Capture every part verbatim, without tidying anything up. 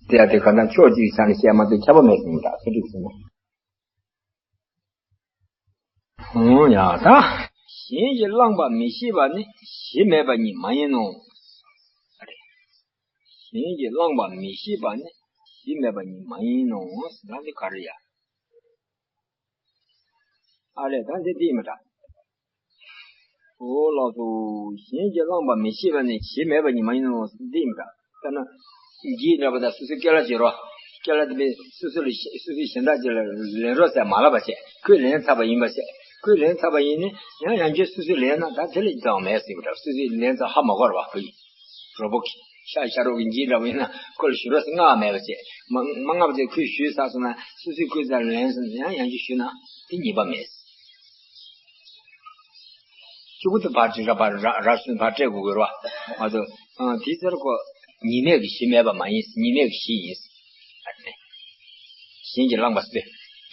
དེ་ཡང་དེ་ག་ན་ཕྱོགས་གཅིག་ཆ་ནས་བཤད་མ་གཏོགས་ཁྱབ་པ་མེད་ཟེར་ཡིན་ད་ཚོད་ཅིག་ཟེར་ན། འོ་ཡ་ད། གཞན་གྱིས་བླངས་པ་མི་ཤེས་པ་ནི་གཞི་མེད་པ་ཉིད་མ་ཡིན་ནོ། གཞན་གྱིས་བླངས་པ་མི་ཤེས་པ་ནི་གཞི་མེད་པ་ཉིད་མ་ཡིན་ནོ་ཟེར་ན་འདི་ག་རེ་ཡ། ཨ་ལས་ད་འདི་འདི་ཡིན་མི་འདྲ། འོ་ལགས་སོ། གཞན་གྱིས་བླངས་པ་མི་ཤེས་པ་ནི་གཞི་མེད་པ་ཉིད་མ་ཡིན་ནོ་འདི་ཡིན་མི་འདྲ། དཔེར་ན། འགྱིག་འདྲ་པོ་དང་སོ་སོའི་སྐེ་ལ་བྱེད་རོགས། སྐེ་ལ་དེ་མིན་སོ་སོ་ལ་སོ་སོའི་གཞན་དག་ཅིག་ལ་ལེན་རོགས་ཟེར་མ་ལབ་པ་བྱས། ཁོས་ལེན་ཚར་བ་ཡིན་པ་བྱས། ཁོས་ལེན་ཚར་བ་ཡིན་ནི་ཡང་ཡང་བསྐྱར་སོ་སོས་ལེན་ན་ད་དེ་ལས་ཅི་ཙམ་མེད་ཟེར་བ་འདྲ། སོ་སོས་ལེན་ཚར་ཧ་མ་གོ་བ་ཁོ་ཡིན། རོགས་པོ་གིས་ཤ་ཤ་རོགས་ཀྱི་འགྱིག་འདྲ་པོ་ཡིན་ན་ཁོ་ལ་ཞུ་རོགས་ཟེར་མངགས་མེད་པ་བྱས། མ་མ་མངགས་པ་བྱས། ཁོས་ཞུས་ཚར་སོང་ན་སོ་སོས་ཁོའི་རྩར་ལེན་སོང་ན་ཡང་ཡང་བསྐྱར་ཞུས་ན་དེ་ཉེས་པ་མེད། གཅིག་པུ་དེ་ཕར་ཅིག་ར་ཕར་ར་ར་སུན་ཕར་སྤྲད་དགོས་དགོས་ར་བ། ང་ཚོ་ཨ་དེའི་ཚེ་ཁོ་ཉེས་མེད་ཀྱི་གཞི་མེད་པ་མ་ཡིན། ཉེས་མེད་ཀྱི་གཞི་ཡིན། ཨ་ནི། གཞན་གྱིས་བླངས་པ་སྟེ།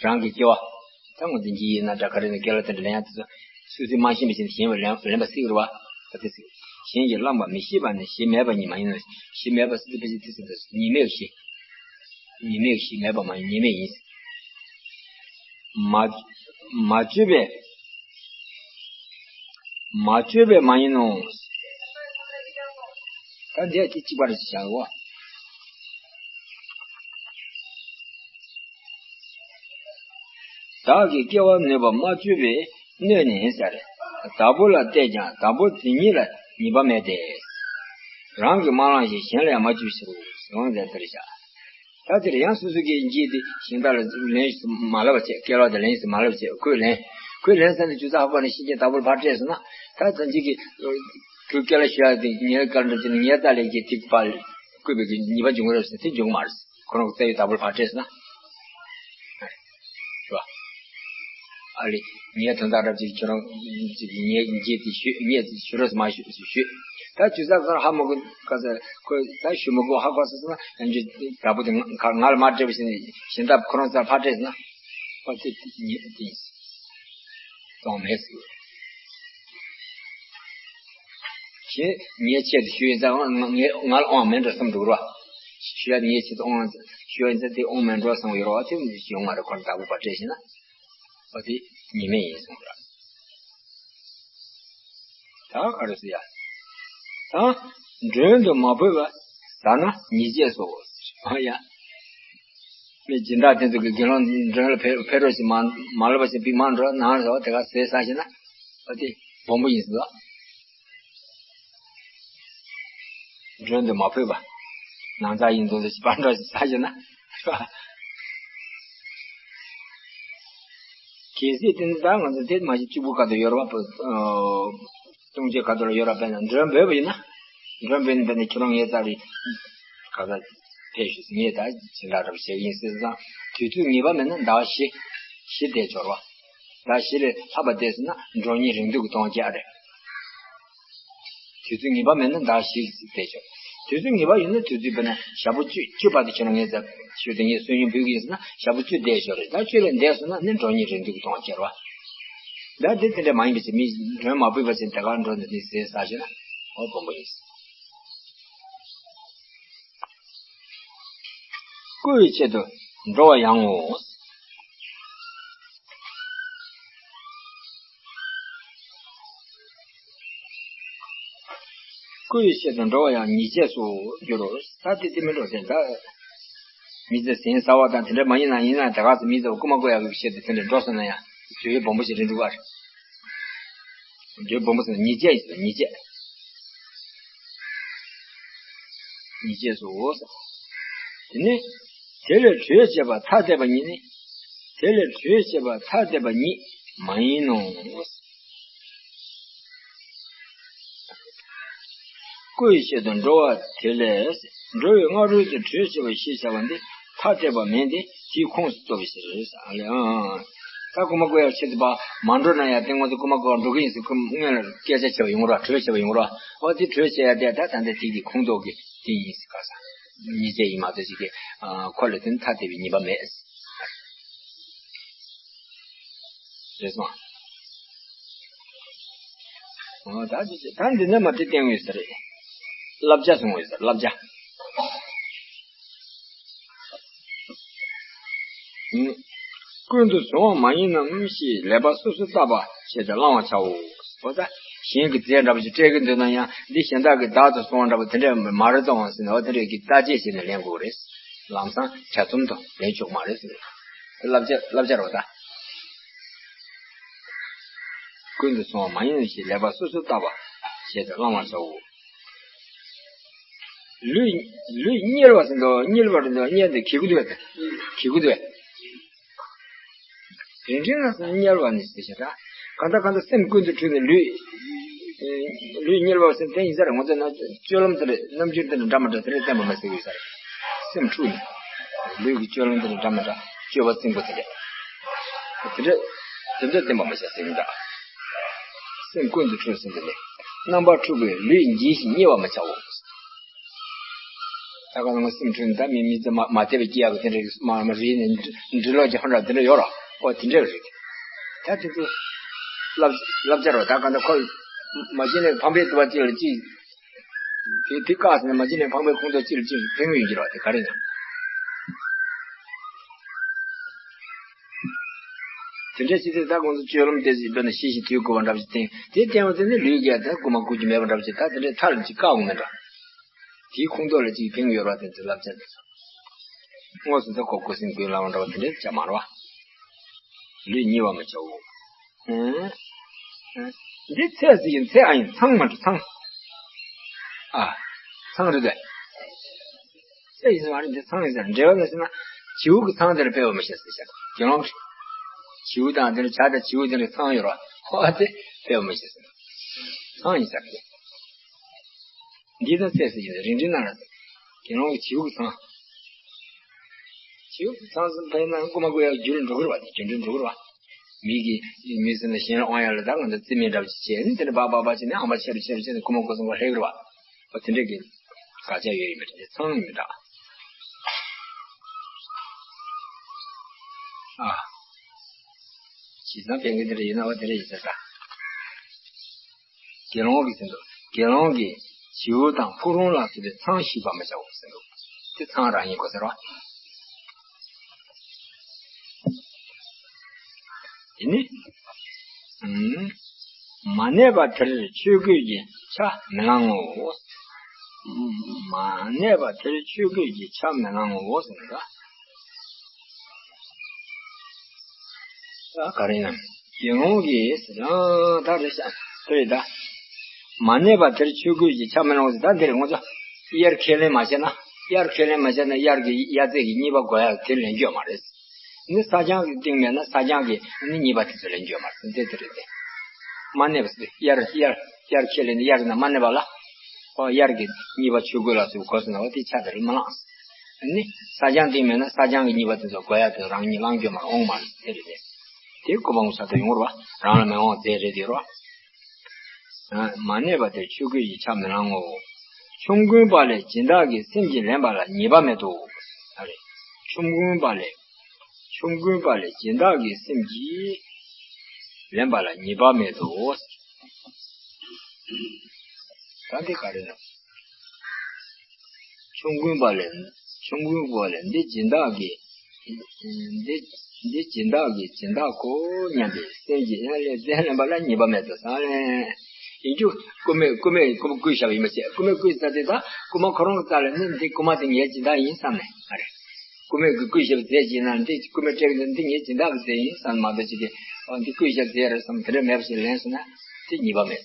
རང་གི་སྐྱེ་བ། ད་ང་ཚོ་འགྱིག་ཡིན་ན་འདྲ། ག་རེ་ནས་སྐེ་ལ་དེ་འདྲ་ལེན་ཡག་དེ་ཚོ། སོ་སོས་མ་ཤེས་པ་བྱས་ནས་གཞན་པ་ལེན་ལེན་པ་སྲིད་རེད་བ། ད་དེ་སྲིད། གཞན་གྱིས་བླངས་པ་མི་ཤེས་པ་ནི་གཞི་མེད་པ་ཉིད་མ་ཡིན་ནོ། གཞི་མེད་པ་སྲིད་དེ་ཕལ་ཆེར་དེ་སྲིད་དུ་ཉེས་མེད་གཞི། ཉེས་མེད་གཞི་མེད་པ་མ་ཡིན། ཉེས་མེད་ཡིན། མ་མ་བཅོས་པས། མ་བཅོས་པས་མ་ཡིན་ནོ། ད་འདི་ཡང་དེ་གཅིག་པ་རེད་ཟེར་བྱའོ། བདག་གི་སྐྱེ་བ་ནུས་པ་མ་བཅོས་པས་གནོད་ནས་ཟེར། བདག་པོ་ལ་བལྟས་ཀྱང་བདག་པོ་དེ་ཉིད་ལ་ཉེས་པ་མེད་དེ། རང་གིས་མ་བླངས་ཤིང་གཞན་ལ་ཡང་མ་བཅོས་ཕྱིར་རོ། ཟེར་བ་འདི་ལྟར་བྱ། ད་དེར་ཡང་སོ་སོ་གིས་འགྱིག་དེ་གཞན་དག་ལ་ལེན་ཞིག་མ་ལབ་པ་བྱས། སྐེ་ལ་དེ་ལེན་ཞིག་མ་ལབ་པ་བྱས། ཁོས་ལེན། ཁོས་ལེན་ས་ནས་ཇུས་ཚགས་ཧ་གོ་ནས་ཤེས་ཀྱིན་བདག་པོར་ཕར་སྤྲད་སོང་ན། ད་ད་འགྱིག་གིས་ཁོའི་སྐེ་ལ་ཞུ་ཡག་དེ་ངའི་སྐེ་ལ་འགྲོ་རྒྱུ་ནི་ངའི་རྩ་ལས་ཀྱི་ཐིག་པ་བརྐུས་པའི་ཉེས་པ་འབྱུང་གི་རེད་ཟེར། དེ་འབྱུང་གི་མ་རེད། ཁོ་རང་གི་རྩ་བའི་བདག་པོར་ཕར་སྤྲད་སོང་ན། རེད་བ། ཨ་ལས། ངའི་དོན་དག་རབ་ཅིག་ཁྱོད་རང་ཅིག་ངའི་འགྱིག་དེ་ཞུ། ངས་ཞུ་རོགས་མ་ཞུ་ཞུ། ད་ཇུས་ཚགས་ཚར་ཧ་མ་གོ་ག་ས་ཁོས་ད་ཞུ་མ་དགོས་ཧ་གོ་སོང་ན་ཡང་ཅིག་བདག་པོ་དེ་ང་ང་ལ་མ་སྤྲད་པ་བྱས་ནས་གཞན་དག་ཁོ་རང་རྩར་ཕར་སྤྲད་སོང་ན། ཨོ་དེ་དེ་ཉེས་དེ་ཡིན། གཏོང་མེད་ཟེར། ཞེས་ངའི་ཆེད་དུ་ཞུས་ཡིན་ཙང་ང་ང་ང་ལ་དབང་མེད་འགྲོ་བསམ་འདུག་རོ། ཞུ་ཡག་ངའི་ཆེད་དུ་དབང་ཞུ་ཡ་ཡིན་ཙང་དེ་དབང་མེད་འགྲོ་བསམ་ཡོད་རོ། དེ་ཡོང་མ་རེད། ཁོ་ལ་བདག་པོ་ཕར་སྤྲད་ཤེ་ན། ཨོ་དེ་ཉེས་མེད་ཡིན་གསུངས་ར། ད་ག་རེ་ཟེར་ཡ། ད་མགྲོན་དུ་མ་ཕུལ་བ་ཟ་ན་ཉེས་བྱས་སོ། ཨ་ཡ། མི་སྦྱིན་བདག་དེ་ཚོ་གིས་དགེ་སློང་མགྲོན་ལ་ཕེབས་ཕེབས་རོགས་ཞེས་མ་མ་ལབ་པ་བྱས་ཕིག་མ་འགྲོ་ནང་ལ་དེ་ག་ཟས་ཟ་ཤེ་ན། ཨོ་དེ་སྦོམ་པོ་ཡིན་ཟེར་བ། མགྲོན་དུ་མ་ཕུལ་བ། ནང་ཚགས་ཡིན་དུ་ལ་ཞིག་པར་འགྲོ་ཞིག་ཟ་ཤེ་ན། གལ་སྲིད་དེ་ནི་ད་ང་ཚོ་དེ་མ་གཞི་གཅིག་པུ་ཁ་ཐུག་ཡོད་རེད་བ། ལྟུང་བྱེད་ཁ་ཐུག་ལ་ཡོད་རེད་བ། དཔེར་ན་མགྲོན་འབོད་པ་ཡིན་ན། མགྲོན་འབོད་ནི་དཔེར་ན་ཁྱོད་རང་ངའི་རྩ་རི་ག་ས་ཕེབས་ཤིག་ངས་ད་སྦྱིན་བདག་འདྲ་པོ་བྱེད་ཀྱི་ཡིན་ཟེར་ཙང་དུས་ཚོད་ངེས་པ་མེད་ན་ཟླ་བ་བཞི་བཞི་བསྡད་ཆོག་རེད་བ། ཟླ་བཞི་ལས་ལྷག་པ་བསྡད་སོང་ན་འགྲོ་ཉེས་རིང་འདུག་གི་སྟོང་བརྒྱ་རེད། དུས་ཚོད་ངེས་པ་མེད་ན་ཟླ་བཞི་བསྡད་ཆོག་དུས་ཚོད་ངེས་པ་ཡོད་ན་དུས་ཚོད་དཔེར་ན་ཞག་པོ་བཅུ་བཅུ་བར་དུ་ཁྱོད་རང་ངའི་རྩར་ཞུ་དེ་ངས་གསོལ་སྙིང་ཕུལ་གྱི་ཡིན་ཟེར་ན་ཞག་པོ་བཅུ་བསྡད་ཆོག་རེད། ཟླ་བཅུ་ལས་འདས་སོང་ན་ནི་འགྲོ་ཉེས་རིང་འདུག་གི་སྟོང་བརྒྱ་རེད་བ། ཟླ་འདི་དེ་འདྲ་མ་ཡིན་པ་བྱས་མི་མགྲོན་མ་ཕུལ་བ་བྱས་དེ་གར་འགྲོ་ནས་ནི་ཟས་ཟ་ཤེ་ན་ཨོ་སྦོམ་པོ་ཡིན། སྐུ་ཡི་ཆེད་དུ་འགྲོ་བ་ཡང་ངོ་། སྐུ་ཡི་ཆེད་དུ་འགྲོ་བ་ཡང་ཉེས་བྱས་སུ་འགྱུར་རོ། ད་དེ་དེ་མི་འགྲོ་ཟེར་ད། མི་ཚེ་ཟིན་ཟ་བ་དང་དེ་འདྲ་མ་ཡིན་ན་ཡིན་ན་ད་ག་ཚོད་མི་ཚེ་རྐུ་མ་རྐུ་ཡག་གི་ཆེད་དུ་དེ་འདྲ་འགྲོ་སོང་ན་ཡང་དུས་ཡུན་སྦོམ་པོ་ཞིག་རིང་འདུག་ག་རེད། དུས་སྦོམ་པོ་ཟེར་ན་ཉེས་བྱས་ཡིན་ཟེར་ཉེས་བྱས། ཉེས་བྱས་སོ། དེ་ནི། དེ་ལས་གྲོས་བྱས་པ་ཐ་དད་པ་ཉིད་ནི། དེ་ལས་གྲོས་བྱས་པ་ཐ་དད་པ་ཉིད་མ་ཡིན་ནོ། སྐུ་ཡི་ཆེད་དུ་འགྲོ་བ་དེ་ལས། འགྲོ་བའི་སྔ་རོལ་དུ་གྲོས་བྱས་པ་ཞེས་བྱ་བ་འདི་ཐ་དད་པ་མིན་ཏེ་དེའི་ཁོངས་སུ་གཏོགས་པའི་ཕྱིར། ཨ་ལས་ཨང་། ད་རྐུ་མ་རྐུ་ཡག་ཆེད་དུ་པ་མ་འགྲོ་ན་ཡང་དེ་ང་ཚོ་རྐུ་མ་རྐུ་འགྲོ་གི་ཡིན་ཟེར་ཁོ་སྔོན་ལ་སྐད་ཆ་བྱས་པ་ཡོང་ར་གྲོས་བྱས་པ་ཡོང་ར། ཨོ་དེ་གྲོས་བྱས་ཡ་དེ་ད་ད་ལྟ་དེ་གི་ཁོངས་གཏོགས་ཀྱི་དེ་ཡིན་ཟེར་ག་ས། ཉེས་བྱས་ཡིན་མ་གཏོགས་ཅིག་གི་ཁོ་ལ་དེ་ནི་ཐ་དད་པའི་ཉེས་པ་མེད། རེད་སོང་། ཨོ་ད་དེ་ད་འདི་ནས་མ་དེ་བསྟན་ཡོད་ས་རེད། བསླབ་བྱ་གསུངས་ཡོད་ས་བསླབ་བྱ། ཀུན་ཏུ་བཟུང་བ་མ་ཡིན་ནམ་ཞེས་ལེགས་པར་སོ་སོར་བརྟག་པ་བྱས་ཏེ་བླང་བར་བྱའོ། འོ་ད་གཞན་གྱི་རྫས་འདྲ་པོ་ཞིག་སྤྲད་ཀྱི་འདུག་ན་ཡང་འདི་གཞན་དག་གིས་བདག་ཏུ་བཟུང་བ་འདྲ་པོ་དེ་འདྲ་མ་རེད་དོ་ཟེར་ནས། འོ་དེ་འདྲ་གི་བརྟག་དཔྱད་བྱས་ནས་ལེན་དགོས་རེད། ལམ་སང་གྲལ་གཏུམ་དུ་ལེན་ཆོག་མ་རེད་ཟེར། བསླབ་བྱ་བསླབ་བྱ་རེད་པ་ད། ཀུན་ཏུ་བཟུང་བ་མ་ཡིན་ཞེས་ལེགས་པར་སོ་སོར་བརྟག་པ་བྱས་ཏེ་བླང་བར་བྱའོ། ལུས་ལུས་དམྱལ་བ་ཟེར་འདུག་དམྱལ་བ་རེད་འདུག་དམྱལ་དེ་གི་གུ་འདུག་གི་གུ་འདུག་རིན་ཆེན་ནང་དམྱལ་བ་ནི་ཟེར་བྱ་ད། གང་ལྟར་གང་ལྟར་སེམས་ཀུན་ཏུ་འཁྲུལ་ནས་ལུས། ལུས་དམྱལ་བ་ཟེར་དེ་ཡིན་ས་རེད། ང་ཚོ་ན་སྤྱོད་ལམ་དེ་རེད། རྣམ་འགྱུར་དེ་འདྲ་འདྲ་མ་འདྲ་དེ་རེད་བསྟན་པ་མ་ཟེར་གི་ཡོད་ས་རེད། སེམས་འཁྲུལ་ནས། ལུས་ཀྱི་སྤྱོད་ལམ་དེ་འདྲ་འདྲ་མ་འདྲ་སྤྱོད་པ་རྩིང་པོ་དེ་རེད། དེ་འདྲ་དེ་འདྲ་བསྟན་པ་མ་ཟེར་ཟེར་གི་འདྲ། སེམས་ཀུན་ཏུ་འཁྲུལ་ཟེར་འདི་ནི། རྣམ་པར་འཁྲུལ་པའི་ལུས་འགྱེས་ཤིང་དམྱལ་བར་མི་བྱའོ། ད་ག་ནང་སེམས་འཁྲུལ་ནས་ད་མི་མི་ཚེ་མ་མ་བདེ་བའི་སྐྱེ་ཡག་གི་དེ་འདྲ་མ་མ་རིག་ནས་འབྲི་ལོག་རྒྱག་འདྲ་དེ་འདྲ་ཡོད་ར། ཨོ་དེ་འདྲ་རེད། ད་དེ་ཚོ་བསླབ་བསླབ་བྱ་རོ། ད་ག་ནང་ཁོ་མ་གཞི་ནས་ཕམ་པའི་དུ་བ་གཅིག་ལ་གཅིག་དེ་དེ་བཀག་ཟེར་ན་མ་གཞི་ནས་ཕམ་པའི་ཁོང་ཚོ་གཅིག་ལ་གཅིག་ཕན་གྱི་ཡོད་ཀྱི་རོ། དེ་ག་རེ་ཡིན་ན། དེ་འདྲ་ཞིག་དེ་ད་ཁོང་ཚོ་སྤྱོད་ལམ་དེ་ཞིག་དཔེར་ན་ཤེས་ཤིང་དུས་གོ་བ་འདྲ་བ་ཞིག་བསྟན། དེ་བསྟན་པ་དེ་ནི་ལུས་ཀྱི་ད་རྐུ་མ་རྐུ་རྒྱུ་མེད་པ་འདྲ་བ་ཞིག་ད་དེ་འདྲའི་མཐའ་ལ་ཅིག་བཀག་འོང་མེད་འདྲ། དེའི་ཁོང་ཚོ་ལ་ཅིག་ཕན་གྱི་ཡོད་ར། དེ་ཚོ་བསླབ་བྱ་དེ་ཚོ་དངོས་སུ་ད་ཁོ་རྐུ་སེམས་རྐུན་ལ་འོང་འདྲ་བ་དེ་འདྲའི་བྱ་མ་ར་བ། ལུས་དམྱལ་བར་མི་བྱའོ། ཨེ། ཨེ། འདི་ཚེ་ཟེར་གྱི་ཚེ་ཨ་ཡིན། ཚང་མ་འགྲོ་ཚང་། ཨ། ཚང་རེད་དེ། ཚེ་ཡིན་ཟེར་མ་རེད། འདི་ཚང་ཡིན་ཟེར། འགྲེལ་བ་ལ་ཟེར་ན། བྱིའུ་གི་ཚང་དེར་སྤེལ་བ་མི་བྱེད་ཟེར་བྱ། དགེ་སློང་གི། བྱིའུ་དང་དེ་འདྲ་བྱ་དང་བྱིའུ་དེ་འདྲ་ཚང་ཡོད་ར། ཧོ་དེ་སྤེལ་བ་མི་བྱེད་ཟེར། ཚང་ཡིན་ཟེར་གི། འདི་ད་ཚེ་ཟེར་གྱི་རེད། རིན་བྲིས་ནང་ལ་ཟེར། དགེ་སློང་གི་བྱིའུ་གི་ཚང་། བྱིའུ་ཚང་ཟིན་པས་ན་རྐུ་མ་རྐུ་ཡག་རྒྱུ་རུ་འགྲོ་གི་རེད་བ། དེ་རྒྱུ་འབྲས་འགྲོ་གི་རེད་བ། མི་གིས་མི་ཟིན་ན་གཞན་ལ་དབང་ཡག་ལ་ད་ང་ཚོ་རྩིས་མེད་འདྲ་བ་ཅིག་བྱས་ནས་དེ་འདྲ་སྦག་སྦག་སྦག་བྱས་ནས་ཧམ་པ་ཆེ་རུ་ཆེ་རུ་ཆེ་ནས་རྐུ་མ་རྐུ་སོང་བ་ལྷག་གི་རེད་བ། འོ་དེ་འདྲས་ཀྱི་དགག་བྱ་ཡོད་ཡིན་པ་དེ་ཚང་ཡིན་མི་འདྲ། ཨ། བྱས་ཙང་ཕན་གི་དེ་འདྲ་ཡིན་ན་འོ་དེ་འདྲ་ཡིན་ས་ད། དགེ་སློང་གིས་ཟེར་འདུག་དགེ་སློང་གིས་བྱིའུ་དང་ཕུག་རོན་ལ་སོགས་པའི་ཚང་བཤིག་པ་མི་བྱའོ་ཟེར་འདུག་དེ་ཚང་རང་ཡིན་དགོས་ཟེར་བ། དེ་ནི། ཨུམ། མ་གནས་པ་དེར་ཆོས་གོས་ཀྱི་ཆ་མི་བླང་ངོ་། མ་གནས་པ་དེར་ཆོས་གོས་ཀྱི་ཆ་མི་བླང་ངོ་ཟེར་འདུག་ད་ག་རེ་ཡིན་ནམ། དགེ་སློང་གིས་ཡང་ད་རེ་ཤ་དེ་རེད་ད། མ་གནས་པ་དེར་ཆོས་གོས་ཀྱི་ཆ་མི་བླང་ཟེར། ད་འདིར་ང་ཚོ་དབྱར་ཁས་ལེན་མ་བྱས་ན། དབྱར་ཁས་ལེན་མ་བྱས་ན་དབྱར་གྱི་དབྱར་རྫས་ཀྱི་རྙིད་པ་དགོས་ཡག་དེ་ལེན་རྒྱུ་ཡོད་མ་རེད། ནི་ས་ཆང་གི་སྟེང་མེད་ན་ས་ཆང་གི་ནི་རྙིད་པ་དེ་ཚོ་ལེན་རྒྱུ་ཡོད་མ་རེད། འདི་དེ་རེད་དེ། མ་གནས་པ་ཟེར་དབྱར་དབྱར་དབྱར་ཁས་ལེན་ནི་དབྱར་ན་མ་གནས་པ་ལ། ཨོ་དབྱར་གྱི་རྙིད་པ་ཆོས་གོས་ལ་སོགས་དགོས་ཟེར་ན་འོ་དེ་ཆ་དེ་རེད་མ་བླངས། ནི་ས་ཆང་སྟེང་མེད་ན་ས་ཆང་གི་རྙིད་པ་དེ་ཚོ་དགོས་ཡག་དེ་རང་ཉིད་བླང་རྒྱུ་མ་རེད། འོང་མ་རེད། དེ་རེད་དེ། དེ་རྐུ་མ་རྐུ་ས་དེ་ཡོང་རེད་བ། རང་ལ་མི་འོང་རྫས་རེད་དེ་རེད་བ། མ་གནས་པ་དེར་ཆོས་གོས་ཀྱི་ཆ་མི་བླང་ངོ་། ཆོམ་རྐུན་པ་ལས་སྦྱིན་བདག་གི་སེམས་ཀྱིས་ལེན་པ་ལ་ཉེས་པ་མེད་དོ། ཨ་རེ། ཆོམ་རྐུན་པ་ལས། ཆོམ་རྐུན་པ་ལས་སྦྱིན་བདག་གི་སེམས་ཀྱིས་ལེན་པ་ལ་ཉེས་པ་མེད་དོ། ད་འདི་ག་རེ་ན། ཆོམ་རྐུན་པ་ལས། ཆོམ་རྐུན་པ་ལས་འདི་སྦྱིན་བདག་གི། འདི་འདི་སྦྱིན་བདག་གི་སྦྱིན་བདག་གོ་སྙམ་པའི་སེམས་ཀྱིས་ཡང་ལས་རྫས་ལེན་པ་ལ་ཉེས་པ་མེད་དོ་བསམ་ལས། ཡིན་རྒྱུ་རྐུ་མས་རྐུ་མས་རྐུ་མ་རྐུས་བཞག་པ་ཡིན་པ་བྱས། རྐུ་མས་རྐུས་ཚར་དུས་ད་རྐུ་མ་ཁོ་རང་གི་རྩ་ལ་ནི་འདི་རྐུ་མ་དེ་ངའི་སྦྱིན་བདག་ཡིན་བསམ་ནས་ཨ་རེ། རྐུ་མས་རྐུས་བཞག་པའི་རྫས་ཅིག་ཡིན་ན་འདི་རྐུ་མས་སྤྲད་ཀྱི་འདི་འདི་ངའི་སྦྱིན་བདག་གི་རྫས་ཡིན་བསམ་མ་གཏོགས་ཅིག་གིས་ཨ་འདི་རྐུས་བཞག་པའི་རྫས་རེད་བསམ་དེ་འདྲ་མེད་པ་ཞིག་ལེན་སོང་ན་དེ་ཉེས་པ་མེད།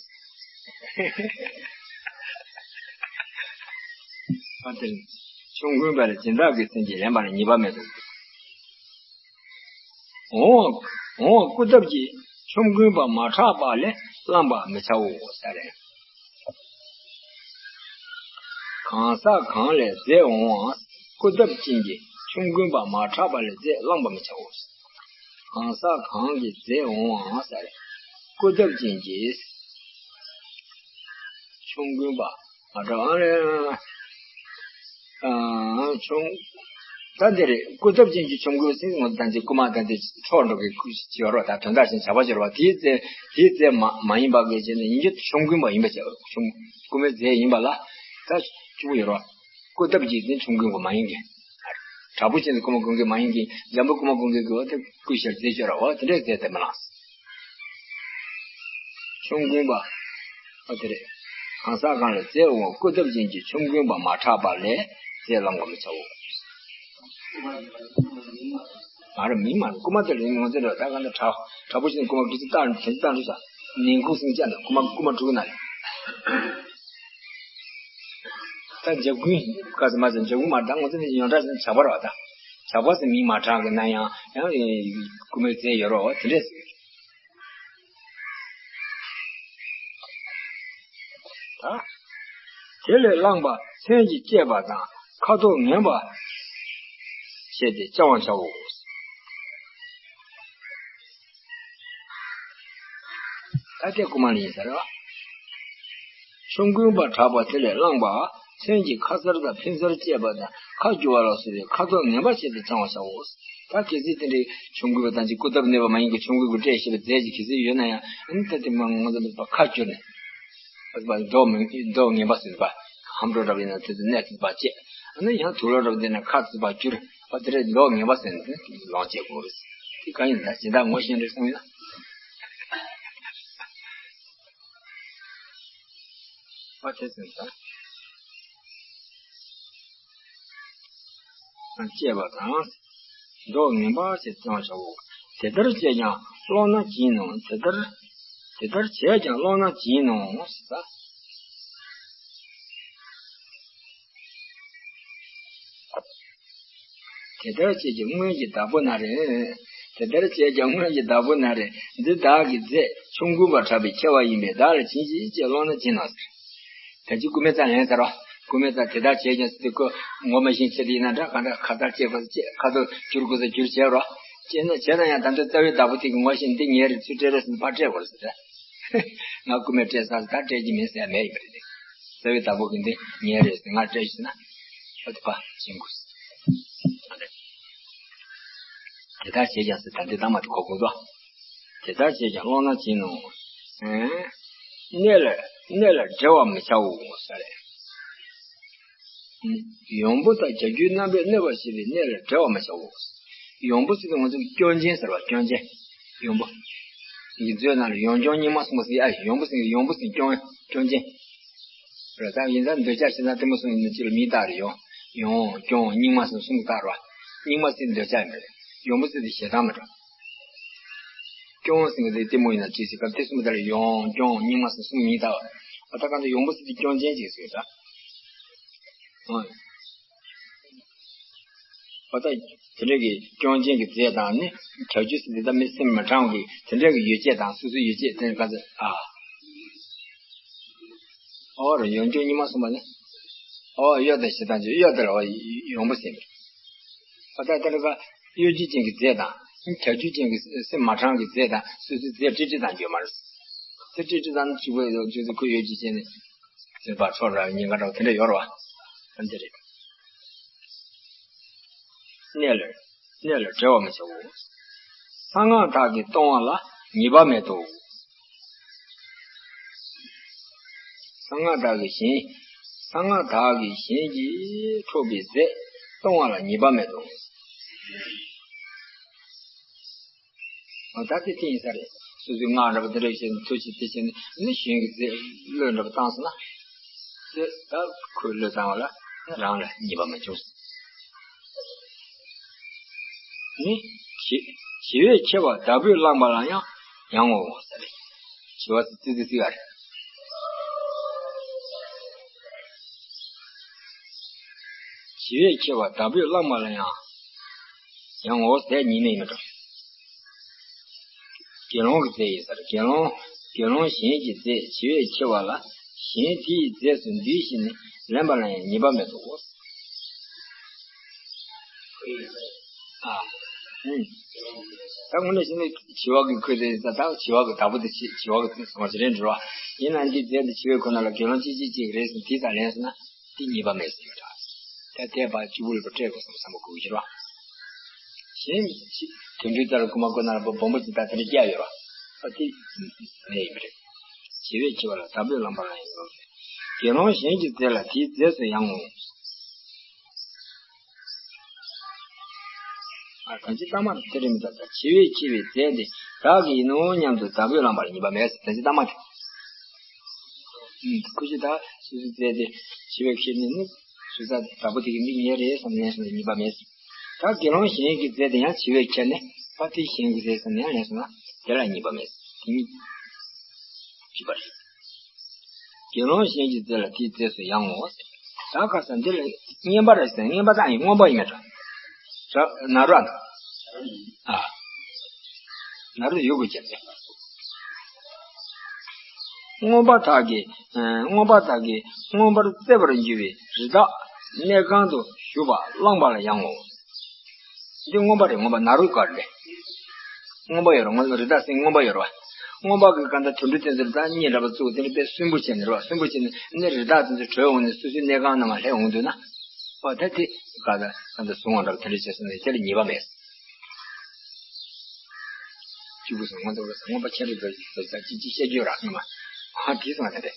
ཨ་དེ་ཆོམ་རྐུན་པ་ལས་སྦྱིན་བདག་གི་སེམས་ཀྱིས་ལེན་པ་ལ་ཉེས་པ་མེད་དོ། འོང་བ་འོང་བ་རྐུ་ཐབས་ཀྱིས་ཆོམ་རྐུན་པ་མ་ཕྲག་པ་ལས་བླངས་པ་མི་བྱའོ་ཟེར། གང་ཟག་གང་ལས་རྫས་འོང་བ་རྐུ་ཐབས་ཅན་གྱི་ཆོམ་རྐུན་པ་མ་ཕྲག་པ་ལས་རྫས་བླངས་པ་མི་བྱའོ། གང་ཟག་གང་གི་རྫས་འོང་བ་ཟེར། རྐུ་ཐབས་ཅན་གྱི་ཆོམ་རྐུན་པ་མ་ཕྲག་པ་ལས། ཨ། ཆོམ། ད་འདི་རེད། རྐུ་ཐབས་ཅན་གྱི་ཆོམ་རྐུན་ཟེར་ང་ད་འདི་རྐུ་མ་ད་འདི་འཕྲོག་འགྲོ་གི་རྐུ་ཅི་ཡོད་རོ། ད་དོན་དག་བཞིན་བྱ་བ་སྦྱོར་བ་དེའི་རྫས་དེའི་རྫས་མ་མ་ཡིན་པ་གི་བྱས་ནས་ཡིན་རྒྱུ་ཆོམ་རྐུན་པ་ཡིན་པ་བྱས། ཆོམ་རྐུ་མའི་རྫས་ཡིན་པ་ལ་ད་གཅིག་པུ་ཡོད་རོ། རྐུ་ཐབས་ཀྱི་རྫས་ཆོམ་རྐུན་པ་མ་ཡིན་གི། དྲག་པོ་བྱས་ནས་རྐུ་མ་རྐུ་མཁན་མ་ཡིན་གྱི། འཇམ་པོ་རྐུ་མ་རྐུ་མཁན་གྱི་འོ་དེ་རྐུས་ཤར་རྫས་སྤྱོད་ར་འོ་དེ་འདྲས་རྫས་དེ་མི་ལངས། ཆོམ་རྐུན་པ། འོ་དེ་རེད། གང་ཟག་གང་ལ་རྫས་འོང་བ་རྐུ་ཐབས་ཅན་གྱི་ཆོམ་རྐུན་པ་མ་དྲག་པ་ལས་རྫས་བླང་བར་མི་བྱའོ། མ་རེད། མིང་མ་རེད། རྐུ་མ་དེ་ལ་ངོ་ཚ་རེད། ད་ག་འདྲ་དྲག་དྲག་པོ་ཞིག་ནས་རྐུ་མ་གི་ཚིག་བཏང་དེ་བཏང་འགྲོ་ས། ནན་ཁུག་སེང་ལྕགས་ནས་རྐུ་མ་རྐུ་མ་དྲུག་ན་རེད། ད་འཇབ་རྐུན་ག་ཚོད་མ་ཚོད་འཇབ་རྐུན་མ་ད་ངོ་ཚ་ནས་ཡོངས་གྲགས་ནས་ཇག་པ་རེད་བ། ད་ཇག་པ་ཟེར་མིང་མ་དྲག་གི་ན་ཡང་ཡང་རྐུ་མའི་རྫས་ཡོད་རེད་བ། དེ་འདྲས་ཟེར། ད། དེ་ལས་བླངས་པ་མཚོན་གྱིས་བཅད་པ་དང་ཁ་དོག་ངན་པ་བྱས་ཏེ་བཅང་བར་བྱའོ། ད་ལྟའི་རྐུ་མ་ལ་ཡིན་ཟེར་བ། ཆོམ་རྐུན་པ་དྲག་པ་དེ་ལས་བླངས་པ་མཚོན་གྱིས་ཁ་གསར་དང་ཕན་གསར་བཅད་པ་དང་ཁ་བསྒྱུར་བ་ལ་སོགས་པའི་ཁ་དོག་ངན་པ་བྱས་ཏེ་བཅང་བར་བྱའོ། ད་གལ་སྲིད་དེ་འདྲའི་ཆོམ་རྐུན་པ་དང་ཅིག་རྐུ་ཐབས་ནུས་པ་མ་ཡིན་གྱི་ཆོམ་རྐུན་པ་སྤྲད་ཤེས་པའི་རྫས་ཅིག་གལ་སྲིད་ཡོད་ན་ཡང་ཨ་ནི་ད་དེ་མ་ངོ་ཚ་མེད་པ་ཁ་བསྒྱུར་ནས། ཨ་ཙི་པ་མདོག་མི་མདོག་ངན་པ་ཟེར་པ། ཧམ་འགྲོ་འདྲ་བ་ཡིན་ན་དེ་ཚོ་གནས་ཚུལ་པ་བཅད། ཨ་ནི་ཡང་དུག་ལོག་འདྲ་བ་འདི་ན་ཁ་ཚུལ་པ་བསྒྱུར། ཨ་དེ་རེད། མདོག་ངན་པ་ཟེར་ནས་ལོངས་སྤྱད་དགོས་རེད། དེ་གང་ཡིན་ན་སྦྱིན་བདག་ངོ་ཤེས་འདྲ་གསུངས་ཡོད་ན། ཨ་དེ་ཟེར་ན། བཅད་པ་དང་། མདོག་ངན་པ་ཞེས་བྱ་བ་བྱའོ། དེ་ལྟར་བྱས་ཀྱང་སློང་ན་བྱིན་ནོ། དེ་ལྟར། དེ་ལྟར་བྱས་ཀྱང་སློང་ན་བྱིན་ནོ་ཞེས་པ། དེ་ལྟར་བྱས་ཀྱང་སྔོན་གྱི་བདག་པོ་ན་རེ། དེ་ལྟར་བྱས་ཀྱང་སྔོན་གྱི་བདག་པོ་ན་རེ། འདི་བདག་གི་རྫས་ཆོམ་རྐུན་པ་དྲག་པོས་ཁྱེར་བ་ཡིན་པས་བདག་ལ་བྱིན་ཅིག་ཅེས་སློང་ན་བྱིན་ནོ་ཟེར། ད་ཅི་རྐུ་མའི་རྩ་ལེན་ཟེར་རོ། རྐུ་མའི་རྩ་དེ་ལྟར་བྱས་ཀྱང་ཟེར་དུས་ཁོ་ངོ་མ་ཤེས་ཆེད་དུ་ཡིན་ན་འདྲ་གང་འདྲ་ཁ་ལྟར་བྱེད་དགོས་ཟེར་བྱེད། ཁ་དོག་བསྒྱུར་དགོས་ཟེར་བསྒྱུར་བྱས་རོ། བྱས་ན་བྱས་ན་ཡང་ད་ལྟ་རྩ་བའི་བདག་པོ་དེ་གི་ངོ་ཤེས་འདི་ངའི་རེད་ཚུལ་སྤྲད་རོགས་ཟེར་ཕར་སྤྲད་དགོས་རེད་ཟེར། ང་རྐུ་མས་སྤྲད་ས་ལ་ད་སྤྲད་ཀྱི་མིན་ཟེར་ཡ་མེད་ཡིན་པ་རེད། རྩ་བའི་བདག་པོ་གི་འདི་ངའི་རེད་ཟེར་ང་སྤྲད་ཤེས་ན། ཨ་དེ་ཕར་བྱིན་དགོས་ཟེར། དེ་ལྟར་བྱས་ཀྱང་ཟེར་ད་འདི་ལྟ་མ་དེ་གོ་དགོས་དོ། དེ་ལྟར་བྱས་ཀྱང་སློང་ན་བྱིན་ནོ། གནས་ལ་གནས་ལ་འབྲལ་བར་མི་བྱའོ་ཟེར། ཡོང་འབུ་དང་བྱ་རྒྱུའི་རྣམ་པས་གནོད་པར་བྱེད་པའི་གནས་ལ་འབྲལ་བར་མི་བྱའོ། ཡོང་འབུ་ཟེར་དུས་ང་ཚོ་སྐྱོན་ཅན་ཟེར་བ་སྐྱོན་ཅན། ཡོང་འབུ། ཡིག་མཛོད་ནང་ལ་ཡོང་སྐྱོན་རྙིང་མ་གསུངས་པ་ཟེར་ཡ་ཡོང་འབུ་ཟེར་ཡོང་འབུ་ཟེར་སྐྱོན་སྐྱོན་ཅན། རེད་ད་ཡིན་ཙང་འདོད་ཆགས་ཞེ་སྡང་གཏི་མུག་གསུམ་ཡིན་ན་ཅི་ལ་མིང་བཏགས་རེད་ཡོང་། ཡོང་སྐྱོན་རྙིང་མ་གསུམ་གསུམ་གྱིས་བཏགས་རེད་བ། རྙིང་མ་ཟེར་འདོད་ཆགས་ཡིན་པ་རེད། ཡོང་འབུ་ཟེར་དེ་ཞེ་སྡང་མ་རེད། སྐྱོན་ཟེར་གི་དེ་གཏི་མུག་ཡིན་ན་ཅི་ཟེར་ག་དེ་གསུམ་ད་ལ་ཡོང་སྐྱོན་རྙིང་མ་ཟེར་གསུམ་མིང་བཏགས་བ། ད་གང་དུ་ཡོང་འབུ་ཟེར་དེ་སྐྱོན་ཅན་ཅིག་ཟེར་ད། ཨོ། ཨོ་ད། དེ་འདྲ་གི་སྐྱོན་ཅན་གྱི་རྫས་དང་ནི། བྱ་རྒྱུ་ཟེར་དེ་ད་མི་སེམས་མི་དྲང་གི་དེ་འདྲ་གི་ཡོ་བྱད་དང་སོ་སོའི་ཡོ་བྱད་དེ་ག་ཚོད་ཨ། ཨོ་ར་ཡོང་སྐྱོན་རྙིང་མ་གསུམ་པ་ནི། ཨོ་གཡོ་དང་ཞེ་སྡང་གཅིག་གཡོ་དེ་ལ་ཨོ་ཡོང་འབུ་ཟེར་གི། ཨོ་ད་དེ་འདྲ་ག་གཡོ་སྒྱུ་ཅན་གྱི་རྫས་དང་། བྱ་རྒྱུ་ཅན་གྱི་སེམས་མ་དྲང་གི་རྫས་དང་སོ་སོའི་རྫས་ཀྲི་ཀྲི་དང་འགྱོད་མ་རེད། དེ་ཀྲི་ཀྲི་དང་ནི་གཅིག་པ་ཡོད་ཅེས་ཁོ་གཡོ་སྒྱུ་ཅན་ནི། སེམས་པ་ཁྲོ་ར་ཉེན་ཁ་འདྲ་བ་དེ་འདྲ་ཡོད་རེད་བ། ཨ་འདི་རེད། གནས་ལ་གནས་ལ་འབྲལ་བར་མི་བྱའོ། གསང་སྔགས་དག་གིས་གཏོང་བ་ལ་ཉེས་པ་མེད་དོ། གསང་སྔགས་དག་གིས་གཞན། གསང་སྔགས་དག་གིས་གཞན་གྱིས་འཕྲོག་པའི་རྫས་གཏོང་བ་ལ་ཉེས་པ་མེད་དོ། ཨོ་ད་དེ་དེ་ཡིན་ས་རེད། སོ་སོའི་སྔགས་འདྲ་པོ་དེ་འདྲ་བྱས་ནས་ཐུགས་རྗེ་དེ་བྱས་ནས་ནི་གཞན་གྱི་རྫས་བློས་འདྲ་པོ་བཏང་སོང་ན། དེ་ད་ཁོས་བློས་བཏང་བ་ལ་རང་ལ་ཉེས་པ་མ་བྱུང་། ནི། བྱི་བས་ཁྱེར་བ་བདག་པོས་བླངས་པ་ལ་ཡང་ཡང་ངོ་ཟེར་རེད། བྱི་བ་ཙི་ཙི་ཙི་བ་རེད། བྱི་བས་ཁྱེར་བ་བདག་པོས་བླངས་པ་ལ་ཡང་། ཡང་ངོ་ཟེར་ཉིན་ནས་མི་འགྲོ། དགེ་སློང་གི་རྫས་ཡིན་ཟེར། དགེ་སློང་དགེ་སློང་གཞན་གྱི་རྫས་བྱི་བས་ཁྱེར་བ་ལ་གཞན་དེའི་རྫས་སུ་འདུས་ཤིང་ནི་ལེན་པ་ལ་ཡང་ཉེས་པ་མེད་དོ། ཨ། ཨུམ། ད་དངོས་གནས་བྱས་ན་བྱི་བ་གི་ཁོས་རེད་ཟེར། ད་བྱི་བ་གི་བདག་པོ་དེ་བྱི་བྱི་བ་གི་ཟེར་བ་ཅི་རེད་འགྲོ་བ། ཡིན་ན་འདི་རྫས་འདི་བྱི་བའི་ཁོ་ན་ལ་དགེ་སློང་གཅིག་གཅིག་གཅིག་རེད་ཟེར་དེའི་རྩ་ལེན་སོང་ན་དེ་ཉེས་པ་མེད་ཟེར་གྱི་འདྲ། ད་དེ་བ་གཅིག་པུ་ལ་སྤྲད་དགོས་བསམ་བསམ་པ་དགོས་ཀྱི་རེད་བ། གཞན་ཞིག་དོན་འགྲུལ་ལྟར་རྐུ་མ་རྐུ་ན་ལ་སྦོམ་པོ་ཅིག་ད་དེ་འདྲ་རྒྱག་ཡོད་ར། ཨ་དེ་ལས་ཡིན་པ་རེད། བྱི་བས་ཁྱེར་བ་ལ་བདག་པོས་བླངས་པ་ལ་ཡང་ཡོད་རེད། དགེ་སློང་གཞན་གྱི་རྫས་ལ་དེའི་རྫས་སུ་ཡང་ངོ་། ད་ཅི་ལྟ་མ་དེ་རིང་མི་ལྟ་ད་འཆི་བས་ཁྱེར་བའི་རྫས་དེ་བདག་གི་ཡིན་ནོ་སྙམ་དུ་བདག་པོས་བླངས་པ་ལ་ཉེས་པ་མེད། ད་ཅི་ལྟ་མ་དེ། ཁུ་ཆུ་ད་ཤི་སུ་རྫས་དེ་འཆི་བས་ཁྱེར་ནས་ནི་སུ་ས་བདག་པོ་དེ་གི་མིག་ཉེ་རེད་བསམ་ནས་སོང་ན་ཉེས་པ་མེད། ད་དགེ་སློང་གཞན་གྱི་རྫས་དེ་ཡང་འཆི་བས་ཁྱེར་ནས་པ་དེ་གཞན་གྱི་རྫས་སོང་ནས་ལེན་སོང་ན་དེ་ལ་ཉེས་པ་མེད། དེ་གཉིས་གཅིག་པ་རེད། དགེ་སློང་གཞན་གྱི་རྫས་ལ་དེའི་རྫས་སུ་ཡང་ངོ་། ད་ཁ་སང་འདི་ལ་བསྙེན་པ་རེད་ཟེར་བསྙེན་པ་དང་ཡིན་མངོན་པ་ཡིན་མེད་འདྲ། ན་རོ་ཨ། ན་རོ་ཡོད་དགོས་ཀྱི་རེད། མངོན་པ་དག་གིས་མངོན་པ་དག་གིས་མངོན་པར་གཙེ་བར་འགྱུར་བའི་རི་དྭགས་གནས་གང་དུ་ཞུགས་པ་བླངས་པ་ལ་ཡང་ངོ་། འདི་མངོན་པ་རེད། མངོན་པ་ན་རོའི་སྐོར་རེད། མངོན་པ་ཡོད་རེད། མངོན་པ་རི་དྭགས་སེང་མངོན་པ་ཡོད་རེད་བ། མངོན་པ་གི་ག་འདྲ་དུད་འགྲོ་དེ་ཚོར་ད་གཉིད་འདྲ་པོ་བཙུགས་དེ་འདྲ་དཔེ་སུན་པོ་བྱས་ནས་རེད་བ། སུན་པོ་བྱས་ནས་ནི་རི་དྭགས་དེ་ཚོ་བྲོས་འོང་ནས་སོ་སོའི་གནས་ཁང་ནང་ལ་སླེབས་འོང་དུས་ན། ཨོ་ད་དེ་ག་ད་ག་འདྲ་བཟུང་བ་འདྲ་དེ་འདྲ་བྱས་སོང་ནས་དེ་ལ་ཉེས་པ་མེད། གཅིག་པུ་སོང་མངོན་པ་སོང་མངོན་པ་ཁྱེད་རེ་ཚོ་ཚོ་ཚ་གཅིག་གཅིག་བཤད་རྒྱུ་རག་ངེས་མ། ཧ་དེ་སོང་བ་དེ་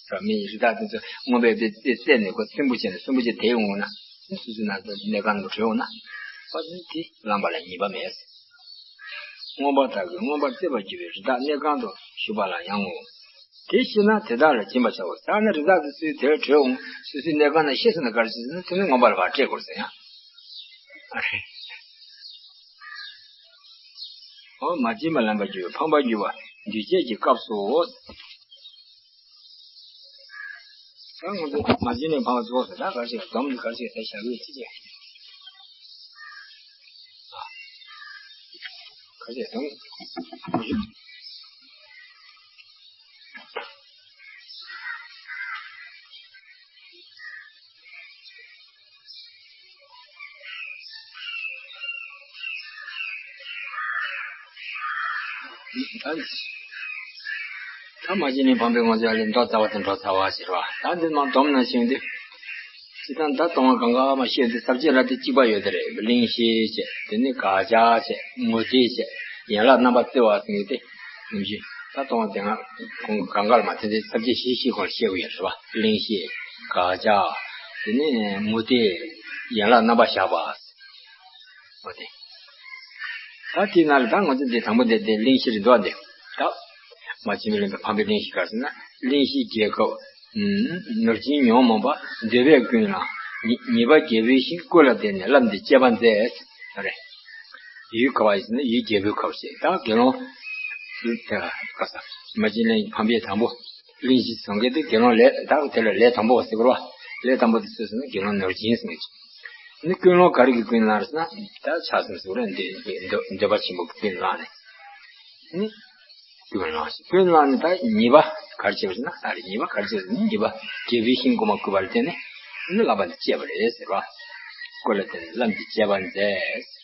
རེད། མི་རི་དྭགས་དེ་ཚོ་མངོན་པའི་དེ་རྩད་ནས་ཁོ་སུན་པོ་བྱས་ནས་སུན་པོ་བྱས་དེ་འོང་ན། སུ་སུ་ན་ཚོ་གནས་ཁང་དུ་བྲོས་འོང་ན། ཨོ་དེ་བླངས་པ་ལ་ཉེས་པ་མེད། མངོན་པ་དག་གིས་མངོན་པར་གཙེ་བར་གྱུར་པའི་རི་དྭགས་གནས་ཁང་དུ་ཞུགས་པ་ལ་ཡང་ངོ་། དེ་ཤེས་ན་དེ་དག་ལ་སྦྱིན་པར་བྱའོ། ད་ནི་རི་དྭགས་དེ་ཚོས་དེར་བྲོས་འོང་སོ་སོའི་གནས་ཁང་ནས་ཤེས་སོང་ན་ག་རེ་བྱེད་ཟེར་ན་དེ་ནི་མངོན་པ་ལ་ཕར་སྤྲད་དགོས་ཟེར་ཡང་། ཨ་རེ། འོ་མ་བྱིན་པ་ལེན་པར་འགྱུར་བའི་ཕམ་པར་འགྱུར་བ་འདུས་བྱས་ཀྱི་སྐབས་སུའོ། ད་ང་ཚོ་མ་བྱིན་ནས་ཕམ་པ་རྫོགས་ཟེར་ད་ག་རེ་བྱེད་སྡོམ་འདི་ག་རེ་བྱེད་ཟེར་བྱ་དགོས་ཅི་བྱེད། ག་རེ་སྡོམ། ད་མ་བྱིན་ནས་ཕམ་པའི་ངོ་ཚ་ལས་མདོ་རྩ་བ་དང་འགྲོ་ཚ་བ་ཟེར་བ་ད་འདི་མ་སྡོམ་ན་ཤེས་འདི། ཅི་ད་ད་གཏོང་བ་གང་ག་མ་ཤེས་འདི་ས་བཅད་ར་དེ་གཅིག་པ་ཡོད་དེ་རེད། གླེང་གཞི་བྱས་དེ་ནི་དགག་བྱ་བྱས་ངོ་སྤྲོད་བྱས་ཡན་ལག་རྣམ་པ་བརྩི་བ་ཟེར་ངེས་ཏེ། ནམ་ཞིག་ད་གཏོང་བ་དེ་སྔ་ཁོང་གང་ག་ལ་མ་ཐེ་འདི་ས་བཅད་བཞི་བཞི་ཁོང་བཤད་དགོས་ཡོད་རེད་བ། གླེང་གཞི་དགག་བྱ་དེ་ནི་ངོ་སྤྲོད་ཡན་ལག་རྣམ་པ་བཞག་པ། འོ་དེ། ད་དེའི་ནང་ལ་ད་ང་ཚོ་འདི་དང་པོ་འདི་དེ་གླེང་གཞི་རེད་འདུག་འདི། ད་མ་བྱིན་པ་ལེན་པའི་ཕམ་པའི་གླེང་གཞི་ག་ཟེར་ན་གླེང་གཞི་རྒྱལ་ཁབ་ནོར་སྦྱིན་ཉོན་མོངས་པ་འདོད་པས་ཀུན་ལ་ཉེས་པ་རྒྱལ་པོའི་ཞིང་བཀོད་ལ་བརྟེན་ནས་བླམ་འདི་སྤྱད་པ་མཛད། རེད། ཡུལ་ག་བ་ཡིན་ཟེར་ན་ཡུལ་རྒྱལ་པོའི་ཁབ་ཞེས་ད་དགེ་སློང་། དེ་ལ་ག་ས་མ་བྱིན་ལེན་ཕམ་པའི་དང་པོ། གླེང་གཞི་བཟང་གི་དེ་དགེ་སློང་ལས་ད་དེ་ལ་ལས་དང་པོ་བ་ཟེར་དགོས་རེད་བ། ལས་དང་པོ་དེ་སུ་ཟེར་ན་དགེ་སློང་ནོར་སྦྱིན་ཟེར་ནས། ནི་ཀུན་སློང་ག་རེ་གི་ཀུན་སློང་རེད་ཟེར་ན་ད་ཆགས་སེམས་སུ་རེད་འདོད་འདོད་འདོད་པ་ཆེན་པོ་གི་ཀུན་སློང་ནི། ནི་ཀུན་སློང་ཞིག་ཀུན་སློང་ནི་ད་ཉེས་པ་ག་རེ་བྱེད་པ་ཟེར་ན་ཨ་རེ་ཉེས་པ་ག་རེ་བྱེད་པ་ཟེར་ན་ཉེས་པ་རྒྱལ་པོའི་ཞིང་གོ་མ་བཀོད་པར་བརྟེན་ནས་ནི་བླ་མ་འདི་སྤྱད་པ་རེད་ཟེར་བ། བཀོད་ལ་བརྟེན་ནས་བླམ་འདི་སྤྱད་པ་མཛད།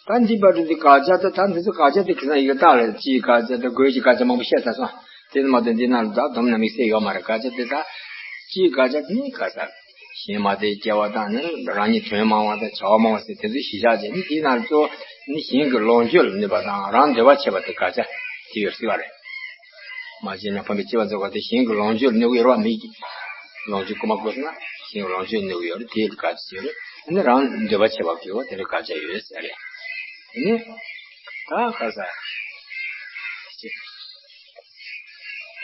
ད་འདི་པར་འདི་དགག་བྱ་ད་ད་འདི་ཚོ་དགག་བྱ་དེ་ཁྱེད་རང་ཡི་གེ་བཏགས་ལ་སྤྱིའི་དགག་བྱ་དང་སྒོས་ཀྱི་དགག་བྱ་མང་པོ་བཤད་ཚར་སོང་། དེ་ནི་མ་གཏོགས་འདི་ནང་ལ་ད་སྡོམ་ན་དམིགས་བསལ་ཡོད་མ་རེད། དགག་བྱ་དེ་ད་སྤྱིའི་དགག་བྱ་དེ་ནི་ག་ས་གཞན་མ་དེའི་སྐྱེ་བ་དང་ནི་རང་ཉིད་དོན་མང་བ་དང་བྱ་བ་མང་བ་ཟེར་དེ་ཚོ་གཞི་བཞག་བྱས་ནི་དེའི་ནང་ལ་གཙོ་བོ་ནི་གཞན་གྱི་ལོངས་སྤྱོད་ལ་གནོད་པ་དང་རང་འདོད་པ་བྱེད་པ་དེ་དགག་བྱ་དེ་ཡོད་སྲིད་པ་རེད། མ་བྱིན་ལེན་ཕམ་པའི་སྤྱད་པ་མཛད་པ་དེ་གཞན་གྱི་ལོངས་སྤྱོད་ལ་གནོད་ཀྱི་ཡོད་རེད་བ། མིག་གི་ལོངས་སྤྱོད་རྐུ་མ་རྐུ་སོང་ན་གཞན་གྱི་ལོངས་སྤྱོད་ལ་གནོད་ཀྱི་ཡོད་རེད། དེ་ལ་དགག་བྱ་བྱེད་རེད། ཨ་ནི་རང་འདོད་པ་བྱེད་པ་གི་འོ་དེ་ལ་དགག་བྱ་ཡོད་ཟེར་རེད། ཨ་ནི་ད་ག་ས་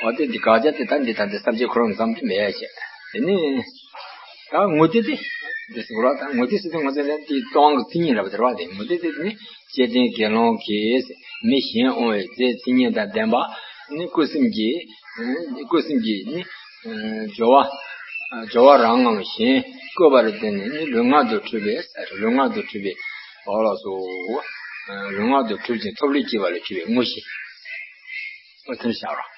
འོ་དེ་འདི་དགག་བྱ་དེ་ད་འདི་ད་འདི་ས་བཅད་ཁོ་རང་ཙམ་དུ་མེད་བྱས། དེ་ནི་ད་ངོ་སྤྲོད་དེ་འདི་སུ་རོ་ད་ངོ་སྤྲོད་ཟེར་དུས་ང་ཚོ་ལ་དེ་སྟོང་གི་མཚན་ཉིད་རེད་པ་དེ་རེད་བ། དེ་ངོ་སྤྲོད་དེ་ནི་བཅས་ལྡན་དགེ་སློང་གིས་མི་གཞན་དབང་བའི་རྫས་མཚན་ཉིད་དང་ལྡན་པ་ནི་བཀོད་སེམས་ཀྱིས་བཀོད་སེམས་ཀྱིས་ནི་སྦྱོར་བ་སྦྱོར་བ་རང་ངམ་གཞན་བཀོད་པ་ལ་བརྟེན་ནས་ནི་ལུས་ངག་ཏུ་འཁྲུལ་པའི་ལུས་ངག་ཏུ་འཁྲུལ་པའི་འོ་ལགས་སོ། ལུས་ངག་ཏུ་འཁྲུལ་ཅིང་ཐོབ་བློས་སྐྱེས་པ་ལ་འཁྲུལ་པའི་ངོ་ཤེས། ཨོ་དེར་བཞག་རོགས།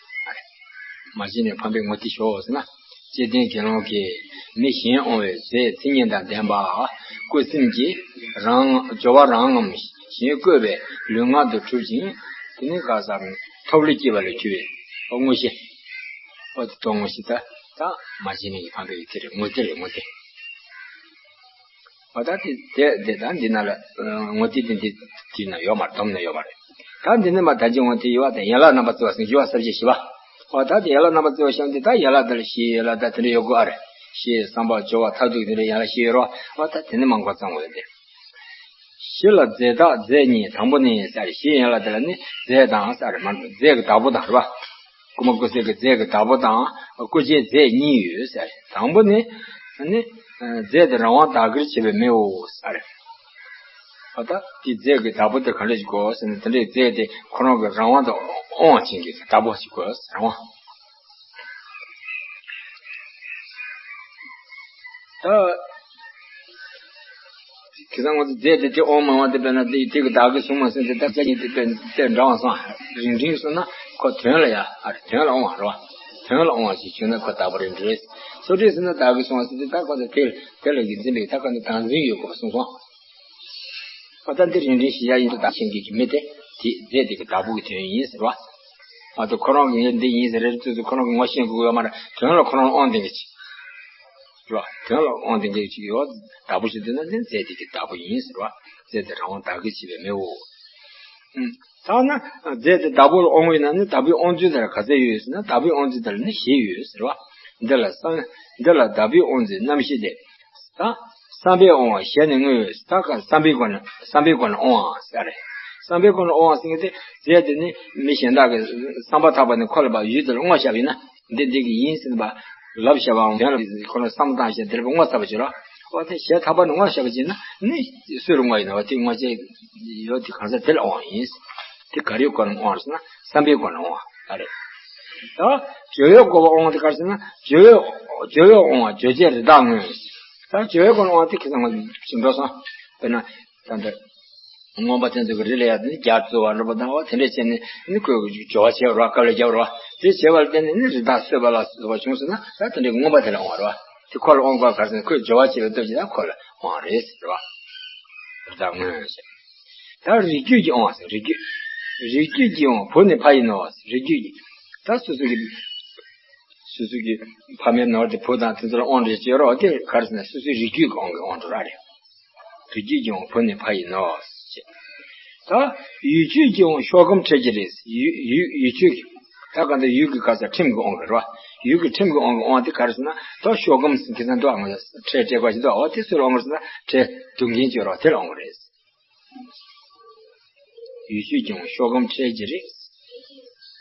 མ་བྱིན་ལེན་ཕམ་པའི་ངོ་སྤྲོད་ཞོག་ཟེར་ན། བཅས་ལྡན་དགེ་སློང་གིས་མི་གཞན་དབང་བའི་རྫས་མཚན་ཉིད་དང་ལྡན་པ། བཀོད་སེམས་ཀྱིས་རང་སྦྱོར་བ་རང་ངམ་གཞན་བཀོད་པའི་ལུས་ངག་ཏུ་འཁྲུལ་ཅིང་དེ་ནི་ག་ས་ཐོབ་བློས་སྐྱེས་པ་ལ་འཁྲུལ་བའི་ཨོ་ངོ་ཤེས། ཨོ་དེ་ལྟོ་ངོ་ཤེས་ད་ད་མ་བྱིན་ལེན་གྱི་ཕམ་པའི་དེ་རེད་ངོ་སྤྲོད་རེད་ངོ་སྤྲོད། འོ་ད་དེ་དེ་དེ་ད་འདི་ན་ལ་ངོ་སྤྲོད་དེ་འདི་དེ་ན་ཡོད་མ་རེད། སྡོམ་ན་ཡོད་མ་རེད། ད་འདི་ནས་མ་ད་ཅི་འོང་དེ་ཡོད་པ་དང་ཡན་ལག་རྣམ་པ་བརྩི་བ་སེང་ཞུ་བ་ས་བཅད་བཞི་པ། འོ་ད་དེ་ཡན་ལག་རྣམ་པ་བརྩི་བ་ཤམ་དེ་ད་ཡན་ལག་དེ་ལ་བཞི་ཡན་ལག་ད་དེ་འདྲ་ཡོད་དགོས་ཨ་རེད། ཞེས་བསམ་པ་སྦྱོར་བ་མཐར་ཐུག་དེ་འདྲ་ཡན་ལ་ཞེས་ཡོད་རོ། འོ་ད་དེ་ནི་མ་འགོ་ཚང་བས་ཏེ། ཞི་ལ་རྫས་བདག་རྫས་གཉིས་དང་པོ་ནི་ཟེར། ཞི་ཡན་ལ་དེ་ལ་ནི་རྫས་དང་ཟེར་མ་རྫས་ཀྱི་བདག་པོ་དང་རེད་བ། རྐུ་མ་རྐུ་སའི་གི་རྫས་ཀྱི་བདག་པོ་དང་རྐུ་བྱའི་རྫས་གཉིས་ཡོད་ཟེར། དང་པོ་ནི་ནི་རྫས་དེ་རང་དབང་བདག་གིར་བྱེད་པའི་མིའོ་ཟེར། ཨ་ད་དེ་རྫས་ཀྱི་བདག་པོ་དེ་ག་འདྲ་ཞིག་དགོས་ཟེར་ན། དེ་འདྲའི་རྫས་དེ་ཁོ་རང་གི་རང་དབང་དུ་དབང་བ་ཅན་གྱི་བདག་པོ་ཞིག་དགོས། རང་དབང་། ད་ཁྱེད་ཚང་ང་ཚོ་རྫས་དེ་དེ་དབང་མ་དབང་དེ་དཔེར་ན་དེ་དེ་གི་བདག་གི་བཟུང་མ་བཟུང་དེ་ད་ཅག་གཉིས་དེ་དཔེ་དེ་འདྲ་བ་སོང་། རིང་འབྲིང་སོང་ན་ཁོ་དོན་ལ་ཡ་ཨ་རེ་དོན་ལ་དབང་བ་རེད་བ། དོན་ལ་དབང་བ་ཞིག་བྱུང་ན་ཁོ་བདག་པོ་རེད་འགྲོ། སོ་འདྲ་སོང་ན་བདག་གི་བཟུང་བ་ཟེར་དེ་ད་ཁོ་ཚོ་དེ་དེ་ལ་ཡིད་འཛིན་པའི་ད་ཁོ་ནི་བདག་འཛིན་ཡོད་དགོས་པ་གསུངས་སོང་། ཨ་ད་འདི་རིང་འབྲིང་ཞི་བྱ་ཡིན་དུ་བདག་ཤེས་མཁན་གྱི་མི་དེ་དེ་རྫས་དེ་གི་བདག་པོ་གི་དོན་ཡིན་ཟེར་བ། ཨ་ད་ཁོ་རང་གི་འདི་ཡིན་ཟེར་རེ་རེ་ཙུ་ཙུ་ཁོ་རང་གི་ངོ་ཤེས་དགོས་ཡོད་མ་རེད། དོན་ལ་ཁོ་རང་དབང་ལྡན་གྱི་ཅིག་རེད་བ། དོན་ལ་དབང་ལྡན་གྱི་ཅིག་ཡོད། བདག་པོ་ཞིག་འདུག་ན་འདི་རྫས་དེ་གི་བདག་པོ་ཡིན་ཟེར་བ། རྫས་དེ་རང་དབང་བདག་གིར་བྱེད་པའི་མིའོ། ཨུམ། ཐ་ན་རྫས་དེ་བདག་པོ་ལ་དབང་བ་ཡིན་ན་ནི་བདག་པོའི་དབང་ཚུལ་དེ་ལ་ག་ཚད་ཡོད་ཟེར་ན། བདག་པོའི་དབང་ཚུལ་དེ་ལ་ནི་བཞི་ཡོད་ཟེར་བ། འདི་ལ་བསམ་འདི་ལ་བདག་པོའི་དབང་ཚུལ་རྣམ་བཞི་སྟེ། ད་བསམ་པས་དབང་བ་གཞན་ནི་དངོས། ད་ག་བསམ་པའི་སྒོ་ནས་བསམ་པའི་སྒོ་ནས་དབང་བ་ཟེར་རེད། བསམ་པའི་སྒོ་ནས་དབང་བ་ཟེར་མཁན་དེ་རྫས་དེ་ནི་མི་གཞན་དག་གིས་བསམ་པ་ཐག་པ་ནས་ཁོ་ལ་བ་ཡུལ་དེ་ལ་དབང་བཞག་པ་ཡིན་ན། འདི་འདི་གི་ཡིན་ཟེར་བ་ལབ་བཞག་པའམ་དོན་ལ་ཁོ་ལ་བསམ་བཏང་བཞག་དེ་ལ་བ་དབང་བ་ཚར་བ་བྱེད་རོགས། འོ་དེ་གཞན་ཐག་པ་ནས་དབང་བཞག་པ་བྱེད་ན་ནི་སུ་ལ་དབང་བ་ཡིན་ན་བ་དེ་དབང་བྱས་ཡོད་དེ་གང་ཟག་དེ་ལ་དབང་བ་ཡིན། དེ་ག་རེའི་སྒོ་ནས་དབང་བ་ཟེར་ན་བསམ་པའི་སྒོ་ནས་དབང་བ་ཨ་རེད། ད་སྦྱོར་བའི་སྒོ་ནས་དབང་བ་དེ་ག་རེ་ཟེར་ན་སྦྱོར་བའི་སྦྱོར་བའི་དབང་བ་བརྗོད་བྱའི་རི་དྭགས་དངོས། ད་སྦྱོར་བའི་སྒོ་ནས་དབང་བ་དེ་ཁྱེད་ཚང་མ་ཞིག་འགྲོ་སོང་། དཔེར་ན་ད་འདི་རྔོན་པ་དེ་ཚོ་གི་རི་ལ་ཡ་དེ་ནི་རྒྱ་བཙོ་བ་རུ་བ་དང་བ་དེ་འདྲས་བྱས་ནས་ནི་ཁོས་སྦྱོར་བ་བྱས་པ་རེད་བ། དཀའ་ལས་བརྒྱབ་པ་རེད་བ། དེ་བྱས་པ་ལ་བརྟེན་ནས་ནི་རི་དྭགས་གསོད་པ་ལ་སོགས་པ་བྱུང་སོང་ན་ད་དེ་འདྲའི་དངོས་པོ་དེ་ལ་དབང་བ་རེད་བ། དེ་ཁོ་ལ་དབང་བ་ག་རེ་ཟེར་ན་ཁོས་སྦྱོར་བ་བྱས་པའི་སྟོབས་ཀྱིས་ད་ཁོ་ལ་དབང་བ་རེད་ཟེར་བ། རི་དྭགས་དངོས་ཟེར། ད་རིགས་རྒྱུད་ཀྱི་དབང་བ་ཟེར། རིགས་རྒྱུད། རིགས་རྒྱུད་ཀྱི་དབང་བ་བུ་ནི་ཕ་ཡིན་ནོ། རིགས་རྒྱུད་ཀྱི་ད་སོ་སོ་གི་སོ་སོ་གི་ཕ་མའི་ནོར་དེ་བུ་དང་དེ་ཚོ་ལ་དབང་བྱེད་ཀྱི་ཡོད་རེད་བ། དེ་ག་རེ་ཟེར་ན་སོ་སོའི་རིགས་རྒྱུད་ཀྱི་དབང་གི་དབང་དུ་ར་རེད། རིགས་རྒྱུད་ཀྱི་དབང་བུ་ནི་ཕ་ཡིན་ནོ། ཅེས། ད་ཡུལ་ཆོས་ཀྱི་དབང་ཤོག་སྒམ་ཁྲེལ་གྱི་རེད། ཡུལ་ཡུལ་ཡུལ་ཆོས་ཀྱི་ད་ག་འདི་ཡུལ་གྱི་ག་ས་ཁྲིམས་ཀྱི་དབང་གི་རེད་བ། ཡུལ་གྱི་ཁྲིམས་ཀྱི་དབང་གི་དབང་དེ་ག་རེ་ཟེར་ན་ད་ཤོག་སྒམ་ཟེར་དེ་ཚོ་འདུག་ཨ། ཁྲལ་སྤྲད་པ་ཞིག་འདུག་ཨ། དེ་སུ་ལ་དབང་གི་རེད་ཟེར་ན་ཁྲལ་བསྡུ་མཁན་ཅིག་ཡོད་རེད་བ། དེ་ལ་དབང་གི་རེད། ཡུལ་ཆོས་ཀྱི་དབང་ཤོག་སྒམ་ཁྲེལ་གྱི་རེད།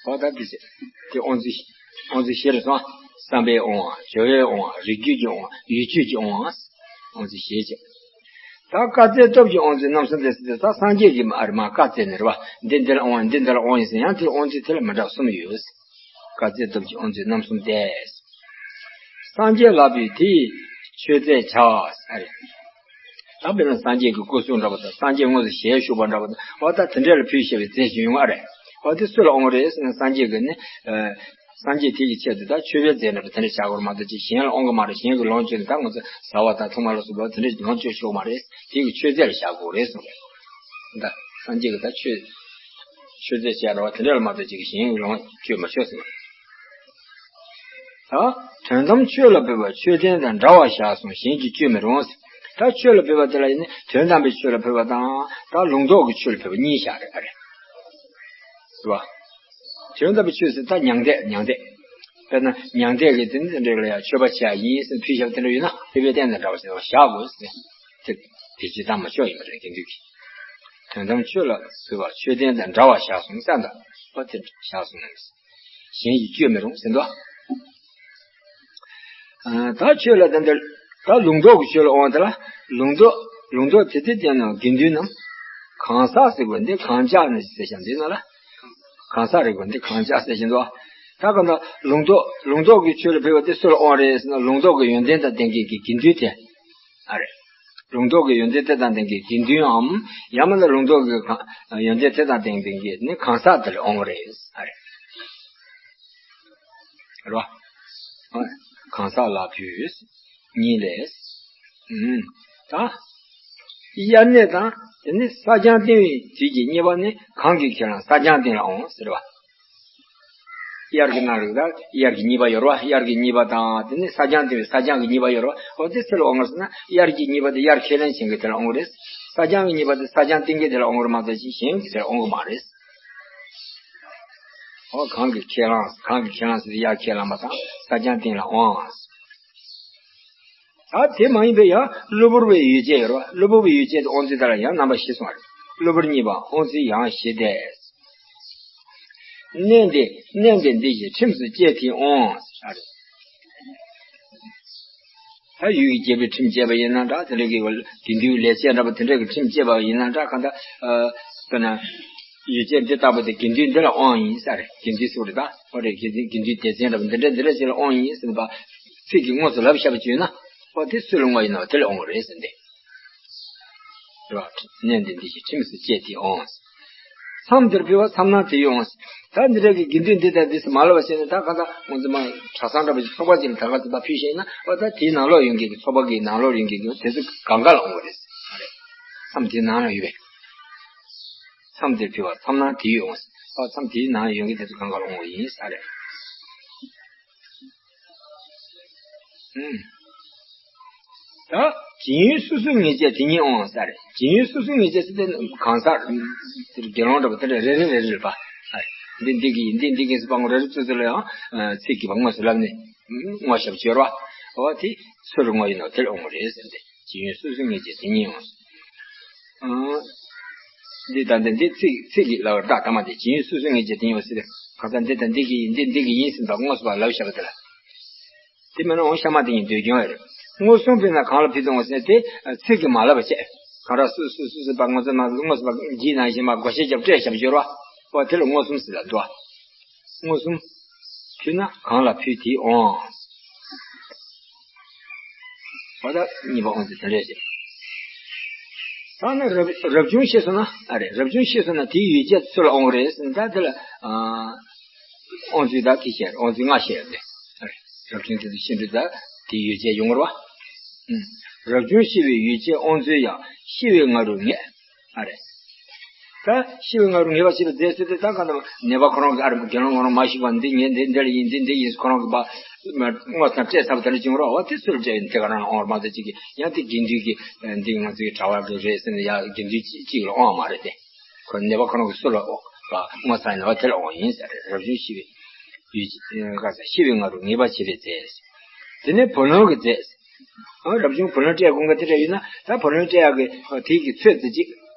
འོ་ད་དེ་ཚེ་དེ་དབང་ཚུལ་དབང་ཚུལ་བཞི་རེད་སོང་། བསམ་པའི་དབང་བ། སྦྱོར་བའི་དབང་བ། རིགས་རྒྱུད་ཀྱི་དབང་བ། ཡུལ་ཆོས་ཀྱི་དབང་བ། དབང་ཚུལ་བཞི་བྱས། ད་བཀའ་སྩལ་སྟོབས་ཀྱི་དབང་ཚུལ་རྣམ་གསུམ་སྟེ་ཟེར་ཏེ་ད་སངས་རྒྱས་ཀྱིས་ཨ་རེ་མ་བཀའ་སྩལ་ནས་རེད་བ། འདི་འདི་ལ་དབང་བ་འདི་འདི་ལ་དབང་ཡིན་ཟེར། ཡང་དེ་དབང་ཚུལ་དེ་ལ་མི་འདྲ་བ་གསུམ་ཡོད། བཀའ་སྩལ་སྟོབས་ཀྱི་དབང་ཚུལ་རྣམ་གསུམ་སྟེ། སངས་རྒྱས་ལག་པའི་དེ་ཡི་མཆོད་རྫས་བྱ་ཨ་རེ། ད་དཔེར་ན་སངས་རྒྱས་ཀྱི་སྐུ་གསུང་འདྲ་པོ་དང་སངས་རྒྱས་དངོས་སུ་ཞལ་བཞུགས་པ་འདྲ་པོ་དང་འོ་ད་དེ་འདྲ་ལ་ཕུལ་བཞག་པའི་རྫས་ཅིག་ཡོང་ཨ་རེ། འོ་དེ་སུ་ལ་དབང་བ་རེད་ཟེར་ན་སངས་རྒྱས་ཀྱིས་ནི་ཨ་སངས་རྒྱས་དེ་ཡི་ཆེད་དུ་ད་མཆོད་པའི་རྫས་འདྲ་པོ་དེ་འདྲ་བཞག་དགོས་རེད་མ་གཏོགས་ཅིག་གཞན་ལ་དབང་གི་མ་རེད། གཞན་གྱིས་ལོངས་སྤྱོད་ནས་ད་ང་ཚོ་བཟའ་བ་དང་འཐུང་བ་ལ་སོགས་པ་དེ་འདྲ་ལོངས་སྤྱོད་ཆོག་མ་རེད། དེ་གི་མཆོད་རྫས་ལ་བཞག་དགོས་རེད་གསུངས་པས། ད་སངས་རྒྱས་ཀྱིས་ད་མཆོད་མཆོད་རྫས་བྱས་རེད་བ། དེ་འདྲ་ལ་མ་གཏོགས་ཅིག་གཞན་གྱིས་ལོངས་སྤྱོད་མ་ཆོག་ཟེར་བ། ད་དོན་དམ་ཆོས་ལ་འབད་པ་མཆོད་རྟེན་དང་འདྲ་བར་བཞག་གསུངས། གཞན་གྱིས་སྤྱོད་མི་རུང་། ད་ཆོས་ལ་འབད་པ་དེ་ལ་ཡིན་ན་དོན་དམ་པའི་ཆོས་ལ་འབད་པ་དང་ད་ལུང་རྟོགས་ཀྱི་ཆོས་ལ་འབད་པ་གཉིས་བཞག་རེད་ཨ་རེད། རེད་བ། དོན་དམ་པའི་ཆོས་ཟེར་ད་མྱང་འདས་མྱང་འདས། དཔེར་ན་མྱང་འདས་ཀྱི་དེ་ནི་དེ་འདྲ་ལ་ཡང་མཆོད་པ་བྱ་ཡིན་ཟེར་ཕུལ་བཞག་དེ་འདྲ་ཡོད་ན་དེ་བས་རྟེན་དང་འདྲ་བ་ཟེར་བ་བཞག་དགོས་ཟེར། དེ་དེ་ཅི་ལྟར་མ་ཆོག་ཡིན་པ་རེད་དགེ་འདུན་གྱིས། དོན་དམ་ཆོས་ལ་འབད་པ་མཆོད་རྟེན་དང་འདྲ་བར་བཞག་གསུངས་ས་འདྲ་བ་དེ་བཞག་གསུངས་ནས། གཞན་གྱིས་སྤྱོད་མི་རུང་ཟེར་འདུག་ཨ། ད་ཆོས་ལ་ད་འདིར་ད་ལུང་རྟོགས་ཀྱི་ཆོས་ལ་དབང་དེ་ལ་ལུང་རྟོགས་ལུང་རྟོགས་དེ་དེ་བསྟན་ནོ་དགེ་འདུན་ནམ། གང་ཟག་ཟེར་དགོས་འདི་གང་ཇག་ནི་ཟེར་བཞག་འདི་ན་ལ། གང་ཟག་རེད་དགོས་འདི་གང་ཇག་ཟེར་བཞིན་དུ། ད་གང་ལྟར་ལུང་རྟོགས་ལུང་རྟོགས་ཀྱི་ཆོས་ལ་འབད་པ་དེ་སུ་ལ་དབང་རེད་ཟེར་ན་ལུང་རྟོགས་ཀྱི་ཡོན་ཏན་དང་ལྡན་མཁན་གྱི་དགེ་འདུན་དེ། ཨ་རེད། ལུང་རྟོགས་ཀྱི་ཡོན་ཏན་དེ་དང་ལྡན་མཁན་དགེ་འདུནའམ་ཡང་མིན་ན་ལུང་རྟོགས་ཀྱི་གང་ཡོན་ཏན་དེ་དང་ལྡན་མཁན་གྱི་ནི་གང་ཟག་དེ་ལ་དབང་བ་རེད། ཨ་རེད། རེད་བ། གང་ཟག་ལ་བུས་གཉིས་ལས། ཨུམ། ད། དབྱར་གནས་དང་དེ་ནི་ས་སྦྱང་བཏིང་བའི་དུས་ཀྱི་གཉིས་པ་ནི་གང་གི་ཁས་བླངས་ས་སྦྱང་བཏིང་ལ་འོང་ཟེར་བ། དབྱར་གྱི་གནས་ལུགས་ལ་དབྱར་གྱི་གཉིས་པ་ཡོད་རེད་བ། དབྱར་གྱི་གཉིས་པ་དང་དེ་ནི་ས་སྦྱང་བཏིང་བའི་ས་སྦྱང་གི་གཉིས་པ་ཡོད་རེད་བ། འོ་དེ་སུ་ལ་འོང་ངེས་ཟེར་ན་དབྱར་གྱི་གཉིས་པ་དེ་དབྱར་ཁས་ལེན་བྱེད་མཁན་དེ་ལ་འོང་གི་རེད། ས་སྦྱང་གི་གཉིས་པ་དེ་ས་སྦྱང་བཏིང་མཁན་དེ་ལ་འོང་གི་རེད་མ་གཏོགས་ཅིག་གཞན་གྱི་དེ་ལ་འོང་གི་མ་རེད། འོ་གང་གི་ཁས་བླངས་གང་གི་ཁས་བླངས་ཟེར་དབྱར་ཁས་བླངས་པ་དང་ས་སྦྱང་བཏིང་ལ་འོང་། ཨ་དེ་མ་ཡིན་པའི་ཡང་གློ་བུར་བའི་ཡུལ་ཅན་ཡོད་རེད་བ། གློ་བུར་བའི་ཡུལ་ཅན་དེ་དབང་ཚུལ་དག་ལ་ཡང་རྣམ་པ་བཞི་གསུངས་པ་རེད། གློ་བུར་གཉིས་པ་དབང་ཚུལ་ཡང་བཞི་སྟེ། གནས་འདི་གནས་འདི་འདི་ཞེས་ཁྲིམས་སུ་བཅས་ཏེ་འོང་ཟེར་རེད། ད་ཡུལ་གྱི་རྒྱལ་པོའི་ཁྲིམས་བཅས་པ་ཡིན་ན་འདྲ། དེ་འདྲ་གི་དགེ་འདུན་ལས་བཅས་འདྲ་པོ་དེ་འདྲ་གི་ཁྲིམས་བཅས་པ་ཡིན་ན་འདྲ། གང་ལྟར་ཨ་དཔེར་ན་ཡུལ་ཅན་འདི་ལྟ་བུ་དེ་དགེ་འདུན་འདི་ལ་དབང་ཡིན་ས་རེད། དགེ་འདུན་སུ་རེད། ད་ཨོ་རེད། དགེ་འདུན་དགེ་འདུན་སྡེ་ཚན་འདྲ་པོ་འདི་འདྲ་འདི་འདྲ་ཞིག་ལ་དབང་ཡིན་ཟེར་བ་ཚིག་གིས་དངོས་སུ་ལབ་བཞག་པ་བྱུང་ན། ཨོ་དེ་སུ་ལ་དངོས་ཡིན་ནོ་དེ་ལ་དབང་རེད་ཟེར་ཏེ། རེད་བ། གནས་འདི་འདི་ཞེས་ཁྲིམས་སུ་བཅས་ཏེ་འོང་། མཚམས་འདིར་ཕུལ་བ་མཚམས་ནང་དེ་ཡི་འོང་། ད་འདི་འདྲ་གི་དགེ་འདུན་འདི་དང་འདི་སུ་མ་ལབ་པ་བྱས་ནས། ད་ག་ད་ང་ཚོ་མ་གྲྭ་ཚང་འདྲ་པོ་ཞིག་ཚོགས་པ་ཅིག་ལ་ད་ག་ཚོད་པ་ཕུལ་ཤེས་ན། ཨོ་ད་དེའི་ནང་ལོགས་ཡོང་མཁན་གྱི་ཚོགས་པ་གི་ནང་ལོགས་ཡོང་མཁན་གྱི་དེ་ཚོ་གང་ག་ལ་འོང་བ་རེད། མཚམས་དེའི་ནང་ལ་ཡོད་པས། མཚམས་འདིར་ཕུལ་བ་མཚམས་ནང་དེ་ཡི་འོང་། ཨོ་མཚམས་དེའི་ནང་ཡོང་མཁན་དེ་ཚོ་གང་ག་ལ་འོང་བ་ཡིན་ས་རེད། ཨུམ། ད་སྦྱིན་ཡུལ་སོ་སོའི་ངེས་བྱས་དེ་ཉིད་འོང་ས་རེད། སྦྱིན་ཡུལ་སོ་སོའི་ངེས་བྱས་ཟེར་དེ་གང་ཟག་དེར་དགེ་སློང་འདྲ་པོ་དེ་འདྲ་རེ་རེ་རེ་རེ་རེད་པ། ཨ་འདི་འདི་གི་ཡིན། འདི་འདི་གི་ཟེར་བ་ངོ་རེ་རེ་ཚོད་ཚོད་ལ་ཡང་ཚིག་གི་བ་དངོས་སུ་ལབ་ནས་དངོས་ཞབས་སྦྱོར་བ། འོ་དེ་སུ་ལ་དངོས་ཡིན་ནོ་དེ་ལ་འོང་བ་རེད་ཟེར་ཏེ། སྦྱིན་ཡུལ་སོ་སོའི་ངེས་བྱས་དེ་ཉིད་འོང་། ཨང་། འདི་དང་འདི་འདི་ཚིག་ཚིག་གི་ལ་བར་བཏགས་ཐ་མ་དེ་སྦྱིན་ཡུལ་སོ་སོའི་ངེས་བྱས་དེ་ཉིད་འོང་ཟེར་ཏེ། གང་ཟག་འདི་དང་འདི་གི་ཡིན། འདི་འདི་གི་ཡིན་ཟེར་བ་དངོས་སུ་བ་ལབ་བཞག་པ་དེ་ལ། དེ་མིན་ན་འོང་ཤ་མ་དེ་ཉིད་འདོད་ཀྱང་རེད། མངོན་སུམ་ཕུལ་ན་གང་ལ་ཕུལ་དུ་འོང་ཟེར་ཏེ། ཚིག་གིས་མ་ལབ་པ་བྱས། གང་ར་སུ་སུ་སུ་སུ་པ་ངོ་ཚ་ན་མངོན་སུམ་པ་འགྱིས་ནང་བཞིན་མ་བགོ་བཤའ་རྒྱབ་སྤྲད་ཞབས་སྦྱོར་བ། འོ་དེ་ལ་མངོན་སུམ་ཟེར་ལ་འདུག་མངོན་སུམ་ཕུལ་ན་གང་ལ་ཕུལ་དེ་འོང་། འོ་ད་གཉིས་པ་འོང་ཚེ་དེ་འདྲས་ཞེས། ད་ནི་རབ་རབ་བྱུང་ཤེས་སོང་ན། ཨ་རེ་རབ་བྱུང་ཤེས་སོང་ན་དེའི་ཡུལ་ཅན་སུ་ལ་འོང་རེད་ཟེར་ན། ད་དེ་ལ་ཨ་དབང་ཚུལ་ད་དེ་བཤད། དབང་ཚུལ་ལྔ་བཤད་ཡོད་རེད། ཨ་རེ་རབ་བྱུང་དེ་ཚོ་ཤེས་འདུག་ད་དེའི་ཡུལ་ཅན་ཡོང་བར་བ། རབ་བྱུང་ཤེས་པའི་ཡུལ་ཅན་དབང་ཚུལ་ཡང་ཤེས་པའི་ང་རུ་ངེས། ཨ་རེ། ད་ཤེས་པའི་ང་རུ་ངེས་པ་ཞིག་ལ་མཛད་ཟེར་ཏེ། ད་ག་ནམ་ནད་པ་ཁོ་རང་གི་ཨ་རེ་དགེ་སློང་ཁོ་རང་མ་ཤི་བ་འདི་ངས་འདི་འདི་ལ་ཡིན། འདི་འདི་ཡིན། ཁོ་རང་གི་བ་དངོས་སུ་སྤྲད་ཚར་བ་དེ་འདྲ་བྱུང་རོགས། འོ་དེ་ཚུར་སྤྲད་ཡིན། དེ་ག་རང་ལ་འོང་བར་མ་ཟད་ཅིག་གི་ཡང་དེ་དགེ་འདུན་གྱི་འདི་ང་ཚོའི་གྲྭ་བ་གི་རེད་ཟེར་ནས་ཡང་དགེ་འདུན་གཅིག་ལ་འོང་བ་མ་རེད་དེ། ཁོ་ནད་པ་ཁོ་རང་གི་སུ་ལ་འོང་བ་དངོས་སུ་ཡིན་ནོ་དེ་ལ་འོང་ཡིན་ཟེར། རབ་བྱུང་ཤེས་པའི་ཡུལ་ག་ས་ཤེས་པའི་ང་རུ་ངེས་པ་བྱེད་པའི་རྫས། དེ་ནས་བུ་ལོན་གྱི་རྫས། ཨ་རབ་བྱུང་བུ་ལོན་སྤྲད་དགོས་མཁན་དེ་འདྲ་ཡིན་ན། ད་བུ་ལོན་སྤྲད་ཡག་གི་དེ་གི་ཚོད་དེ་གཅིག་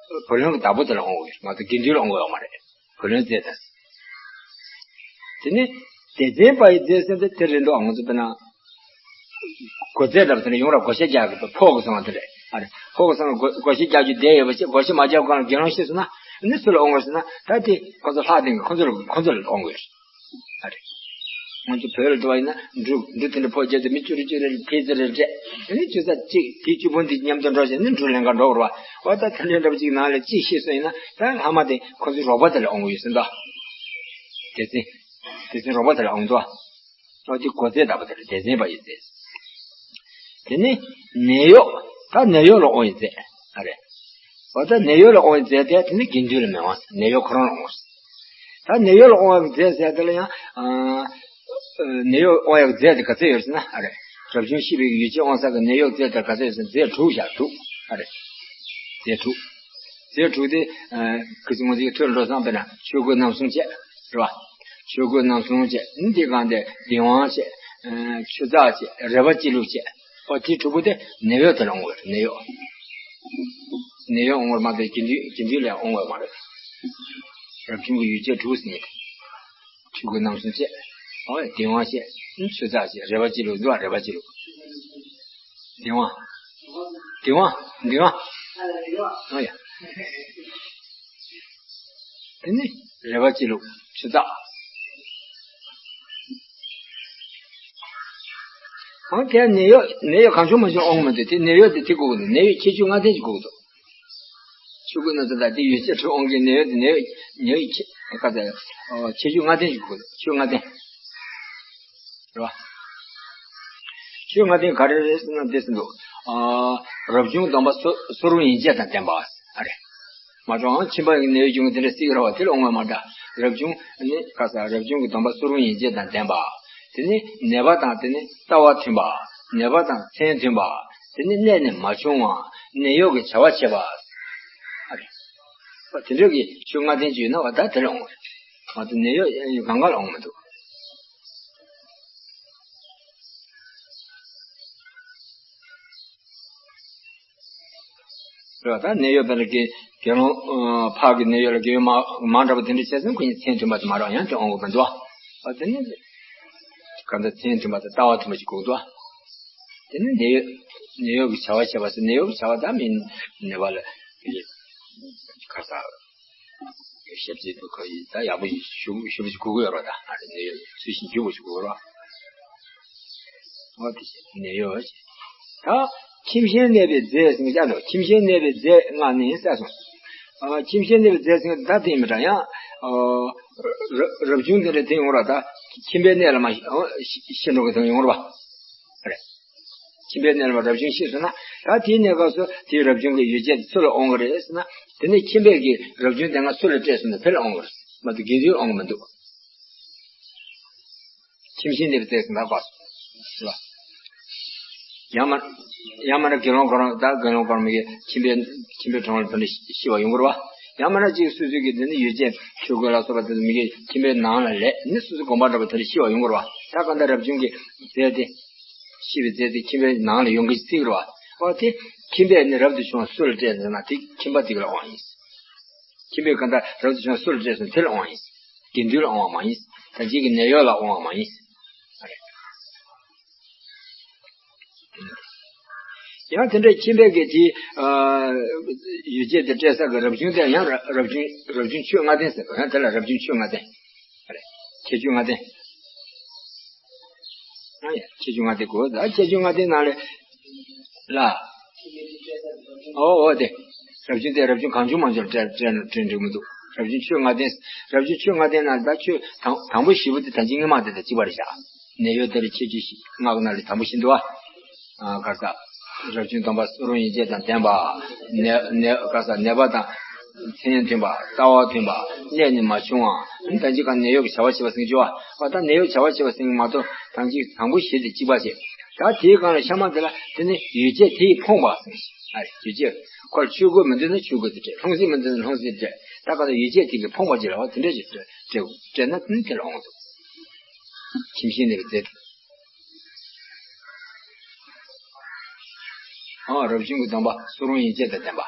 བུ་ལོན་གྱི་བདག་པོ་དེ་ལ་འོང་གི་རེད། ང་ཚོ་དགེ་འདུན་ལ་འོང་གི་ཡོད་མ་རེད། བུ་ལོན་རྫས་དང་། དེ་ནས་སྡེ་ཚན་པ་ཡི་རྫས་ཟེར་ཏེ་དེ་རེད་འདུག་ང་ཚོ་དཔེར་ན་སྒོ་རྫས་ལྟ་བུ་དེ་འདྲ་ཡོང་ར་བགོ་བཤའ་རྒྱག་གི་ཕོག་གི་སོང་བ་དེ་རེད། ཨ་རེ་ཕོག་གི་སོང་བ་བགོ་བཤའ་རྒྱག་རྒྱུ་བསྡད་ཡོད་པ་བྱས། བགོ་བཤའ་མ་རྒྱག་གོང་ལ་དགེ་སློང་ཤི་སོང་ན་ནི་སུ་ལ་འོང་དགོས་ཟེར་ན། ད་དེ་ཁོ་ཚོ་ལྷ་སྡིངས་ཀྱི་ཁོ་ཚོ་ལ་ཁོ་ཚོ་ལ་འོང་དགོས། ཨ་རེ། ང་ཚོ་བོད་ལ་འགྲོ་བ་ཡིན་ན་འབྲུ་འབྲུ་དེ་འདྲ་ཕོག་རྒྱབ་སྟེ་མི་བཅུ་རེ་བཅུ་རེ་ལ་ཕེབས་ཟེར་རེ་སྤྲད། དེ་ནས་ཆུ་ཚོད་གཅིག་དེའི་བཅུ་པོ་འདི་མཉམ་དུ་འགྲོ་བྱས་ནས་འབྲུ་ལེན་ག་འགྲོ་དགོས་རེད་བ། འོ་ད་དེ་འདྲའི་འདྲ་པོ་ཅིག་ནང་ལ་གཅིག་ཤི་སོང་ཡིན་ན། ད་ལྷག་མ་དེ་ཁོ་ཚོའི་རོགས་པ་དེ་ལ་འོང་གི་ཡོད་ཟེར་འདུག་སྡེ་ཚན། སྡེ་ཚན་རོགས་པ་དེ་ལ་འོང་འདུག་འོ་དེ་སྒོ་རྫས་ལྟ་བུ་དེ་ལ་སྡེ་ཚན་པ་ཡི་རྫས། དེ་ནས་ནད་གཡོག་ད་ནད་གཡོག་ལ་དབང་བའི་རྫས། ཨ་རེ། འོ་ད་ནད་གཡོག་ལ་དབང་བའི་རྫས་དེ་དེ་ནི་དགེ་འདུན་ལ་མི་དབང་། ནད་གཡོག་ཁོ་རང་ལ་དབང་། ད་ནད་གཡོག་ལ་དབང་བའི་རྫས་ཟེར་དེ་ལ་ཡང་ཨ་ནད་གཡོག་དབང་ཡག་རྫས་དེ་ག་ཚོད་ཡོད་ཟེར་ན། ཨ་རེ། རབ་བྱུང་ཤེས་པའི་ཡུལ་ཅན་དབང་ས་གི་ནད་གཡོག་རྫས་དེ་ག་ཚོད་ཡོད་ཟེར་ན། རྫས་དྲུག་བཞག་དྲུག་ཨ་རེ། རྫས་དྲུག་རྫས་དྲུག་དེ་ཨ་ག་ཚོད་ང་ཚོའི་ཐོས་འགྲོ་སོང་། དཔེར་ན་ཆོས་གོས་རྣམ་གསུམ་བཅས། རེད་བ། ཆོས་གོས་རྣམ་གསུམ་བཅས། འདི་གང་དེ་གདིང་བ་བཅས། ཨ་ཆུ་ཚགས་བཅས། རལ་པ་སྤྱི་བླུགས་བཅས། ཨོ་དེ་དྲུག་པོ་དེ་ནད་གཡོག་དེ་ལ་འོང་བ་རེད། ནད་གཡོག་ནད་གཡོག་འོང་བར་མ་ཟད་དགེ་འདུན་དགེ་འདུན་ལ་འོང་བ་མ་རེད། རབ་བྱུང་གི་ཡུལ་ཅན་དྲུག་ཟེར་ནས། ཆོས་གོས་རྣམ་གསུམ་བཅས། ཨོ་གདིང་བ་བཅས། ཆུ་ཚགས་བཅས། རལ་པ་སྤྱི་བླུགས། འདུག་བ། རལ་པ་སྤྱི་བླུགས། གདིང་བ། གདིང་བ། གདིང་བ། ཨོ་ཡ། དེ་ནི་རལ་པ་སྤྱི་བླུགས། ཆུ་ཚགས། ཨོ་དེ་ནད་གཡོག་ནད་གཡོག་གང་བྱུང་མང་བྱུང་འོང་མི་འདུག་དེ་ནད་གཡོག་དེ་དེ་དགོས་ཀྱི་འདུག་ནད་གཡོག་ཁྱད་ཆོས་ལྔ་ལྡན་ཅིག་དགོས་ཀྱི་འདུག་ཆོས་གོས་རྣམ་གསུམ་དང་དེ་ཡོད་ཚད་ཁྲིད་འོང་གི་ནད་གཡོག་དེ་ནད་གཡོག་ནད་གཡོག་ཁྱད་ག་ཚད་ཁྱད་ཆོས་ལྔ་ལྡན་ཅིག་དགོས་ཀྱི་འདུག་ཆོས་ལྔ་ལྡན། རེད་བ། ཆོས་ལྔ་ལྡན་ག་རེ་རེད་ཟེར་ན་འདི་ཟེར་འདུག་ཨ་རབ་བྱུང་སྡོམ་པ་སོ་སོ་རུང་ཡན་ཆད་དང་ལྡན་པ། ཨ་རེ། མ་གྲོངས་ཁྱིམ་པ་ཡི་ནད་གཡོག་བྱུང་གི་དེ་འདྲ་སྲིད་ར་བ་དེ་ལ་འོང་བ་མ་འདྲ། རབ་བྱུང་ནི་ག་ས་རབ་བྱུང་གི་སྡོམ་པ་སོ་རུང་ཡན་ཆད་དང་ལྡན་པ། དེ་ནི་ནད་པ་དང་དེ་ནི་ལྟ་བ་མཐུན་པ། ནད་པ་དང་མཚན་མཐུན་པ། དེ་ནི་གནས་ནས་མ་བྱུང་བ། ནད་གཡོག་གི་བྱ་བ་བྱེད་པ། ཨ་རེ། དེ་འདྲ་གི་ཆོས་ལྔ་ལྡན་ཅིག་ཡོད་ན་བ་ད་དེ་ལ་འོང་བ་རེད། མ་གཏོགས་ནད་གཡོག་གང་ག་ལ་འོང་མི་འདུག་རེད་བ། ད་ནད་གཡོག་དཔེར་ན་དགེ་དགེ་སློང་ཨ་ཕག་གི་ནད་གཡོག་ལ་དགེ་སློང་མ་མང་དྲགས་པ་དེ་འདྲ་བྱས་ཙང་ཁོ་གཉིས་མཚན་མཐུན་པ་དེ་མ་རེད་བ། ཡང་དེ་འོང་གི་མི་འདུག་བ། ཨ་དེ་ནི་གང་ལྟར་མཚན་མཐུན་པ་དང་ལྟ་བ་མཐུན་པ་ཞིག་དགོས་འདུག་བ། དེ་ནི་ནད་གཡོག་ནད་གཡོག་གི་བྱ་བ་བྱེད་པ་ཟེར། ནད་གཡོག་གི་བྱ་བ་ད་མི་ནད་པ་ལ་ག་ས་ཞབས་ཕྱི་དུ་ཁོ་ཡིས་ད་ཡག་པོ་ཞུ་ཞུ་བ་ཞིག་དགོས་ཀྱི་ཡོད་རེད་བ། ད་ཨ་རེ་ནད་གཡོག་ཚུལ་བཞིན་འཇུག་པ་ཞིག་དགོས་རེད་བ། འོ་དེ་བཞིན་ནད་གཡོག་ཅེས། ད་ཁྱིམ་གཞན་གནས་པའི་རྫས་ཟེར་ཀྱང་འདུག་ཁྱིམ་གཞན་གནས་པའི་རྫས་ལྔ་ནི་ཟེར་སོང་། ཨ་ཁྱིམ་གཞན་གནས་པའི་རྫས་ཟེར་ད་དེ་མི་འདྲ་ཡང་། ཨ་རབ་རབ་བྱུང་དེ་འདྲ་དེ་ཡོང་ར། ད་ཁྱིམ་པའི་གནས་ལ་མ་ཤི་ཨ་ཤི་ཤི་འགྲོ་གི་དེ་ཡོང་ར་བ། རེད། ཁྱིམ་པའི་གནས་ལ་མ་རབ་བྱུང་ཤི་སོང་ན། ད་དེའི་གནས་སྐབས་སུ་དེའི་རབ་བྱུང་གི་ཡོ་བྱད་སུ་ལ་འོང་གི་རེད་ཟེར་ན། དེ་ནས་ཁྱིམ་པས་ཀྱི་རབ་བྱུང་དེ་ལྔ་སུ་ལ་སྤྲད་སོང་ན་དེ་ལ་འོང་གི་རེད། མ་གཏོགས་དགེ་འདུན་ལ་འོང་གི་མི་འདུག་ཁྱིམ་གཞན་གནས་པའི་རྫས་ཟེར་ན་གོ། ཡང་མ་ཡང་མ་ན་དགེ་སློང་གང་རུང་། ད་དགེ་སློང་གང་རུང་མི་གི་ཁྱིམ་པའི་ཁྱིམ་པའི་གྲོང་ལ་དེ་འདྲ་ཤི་བ་ཡོང་གི་རེད་བ། ཡང་མ་ན་ཅིག་སོ་སོའི་གི་དེ་ནི་ཡོ་བྱད་ཆོས་གོས་ལ་སོགས་པ་དེ་མི་གི་ཁྱིམ་པའི་ནང་ལ་ལས་ནི་སོ་སོའི་དགོན་པ་འདྲ་པོ་དེ་འདྲ་ཤི་བ་ཡོང་གི་རེད་བ། ད་གང་ལྟར་རབ་བྱུང་གི་རྫས་དེ། ཤི་བའི་རྫས་དེ་ཁྱིམ་པའི་ནང་ལ་ཡོང་གི་བརྩི་གི་རེད་བ། འོ་དེ་ཁྱིམ་པས་ནི་རབ་ཏུ་བྱུང་བ་སུ་ལ་སྤྲད་ཟེར་ན་དེ་ཁྱིམ་པ་དེ་ག་ལ་འོང་ཡིན། ཁྱིམ་པས་གང་ལྟར་རབ་ཏུ་བྱུང་བ་སུ་ལ་སྤྲད་ཟེར་ན་དེ་ལ་འོང་ཡིན། དགེ་འདུན་ལ་འོང་བ་མ་ཡིན། ད་གཅིག་གི་ནད་གཡོག་ལ་འོང་བ་མ་ཡིན། ཡང་དེ་འདྲའི་ཁྱིམ་པས་ཀྱི་དེ་ཡོ་བྱད་དེ་སྤྲད་ས་གི་རབ་བྱུང་དེ་ཡང་རབ་བྱུང་རབ་བྱུང་ཆོས་ལྔ་ལྡན་ཟེར་བ། ཡང་དེ་ལ་རབ་བྱུང་ཆོས་ལྔ་ལྡན། ཁྱད་ཆོས་ལྔ་ལྡན། ཨ་ཡ། ཁྱད་ཆོས་ལྔ་ལྡན་དགོས། ད་ཁྱད་ཆོས་ལྔ་ལྡན་ནང་ལས་ལ། ཨོ་ཨོ་དེ། རབ་བྱུང་དེ་རབ་བྱུང་གང་བྱུང་མང་བྱུང་སྤྲད་སྤྲད་ན་སྤྲད་འགྲིག་མི་འདུག་རབ་བྱུང་ཆོས་ལྔ་ལྡན། རབ་བྱུང་ཆོས་ལྔ་ལྡན་ནང་ད་ཆོས་དང་དང་པོ་བཞི་པོ་དེ་ད་ཅི་སྔ་མ་དེ་དང་གཅིག་པ་རེད་བཞག་ནད་གཡོག་དེ་ལ་ཁྱད་ཆོས་ལྔ་གི་ནང་ལས་དང་པོ་བཞི་འདུག་ཨ། ཨ་ག་ས། རབ་བྱུང་སྡོམ་པ་སུ་རུང་ཡན་ཆད་དང་ལྡན་པ། ནད་ནད་ག་ས་ནད་པ་དང་མཚན་མཐུན་པ། ལྟ་བ་མཐུན་པ། གནས་ནས་མ་བྱུང་བ། ད་ཅི་ག་ནད་གཡོག་གི་བྱ་བ་བྱེད་པ་ཟེར་གྱི་བ། ཨ་ད་ནད་གཡོག་བྱ་བ་བྱེད་པ་ཟེར་གྱི་མ་གཏོགས་ད་ཅི་དང་པོ་བཞི་དེ་གཅིག་པ་བྱེད། ད་དེའི་སྒང་ལ་ཤ་མ་དེ་ལ་དེ་ནི་ཡོ་བྱད་དེས་ཕོངས་པ་ཟེར། ཨ་རེ་ཡོ་བྱད། ཁོ་ལ་ཆོས་གོས་མི་འདུག་ན་ཆོས་གོས་དེ་སྤྲད། ལྷུང་བཟེད་མི་འདུག་ན་ལྷུང་བཟེད་སྤྲད། ད་ག་ད་ཡོ་བྱད་དེ་གིས་ཕོངས་པ་ཅིག་ལ་བ་དེ་འདྲ་ཞིག་སྤྲད་སྤྲད་སྤྲད་ན་དེ་ནི་དེ་ལ་འོང་འདུག་ཁྱིམ་གཞན་གནས་པའི་རྫས་དེ། ཨ་རབ་བྱུང་གི་སྡོམ་པ་སུ་རུང་ཡན་ཆད་དང་ལྡན་པ།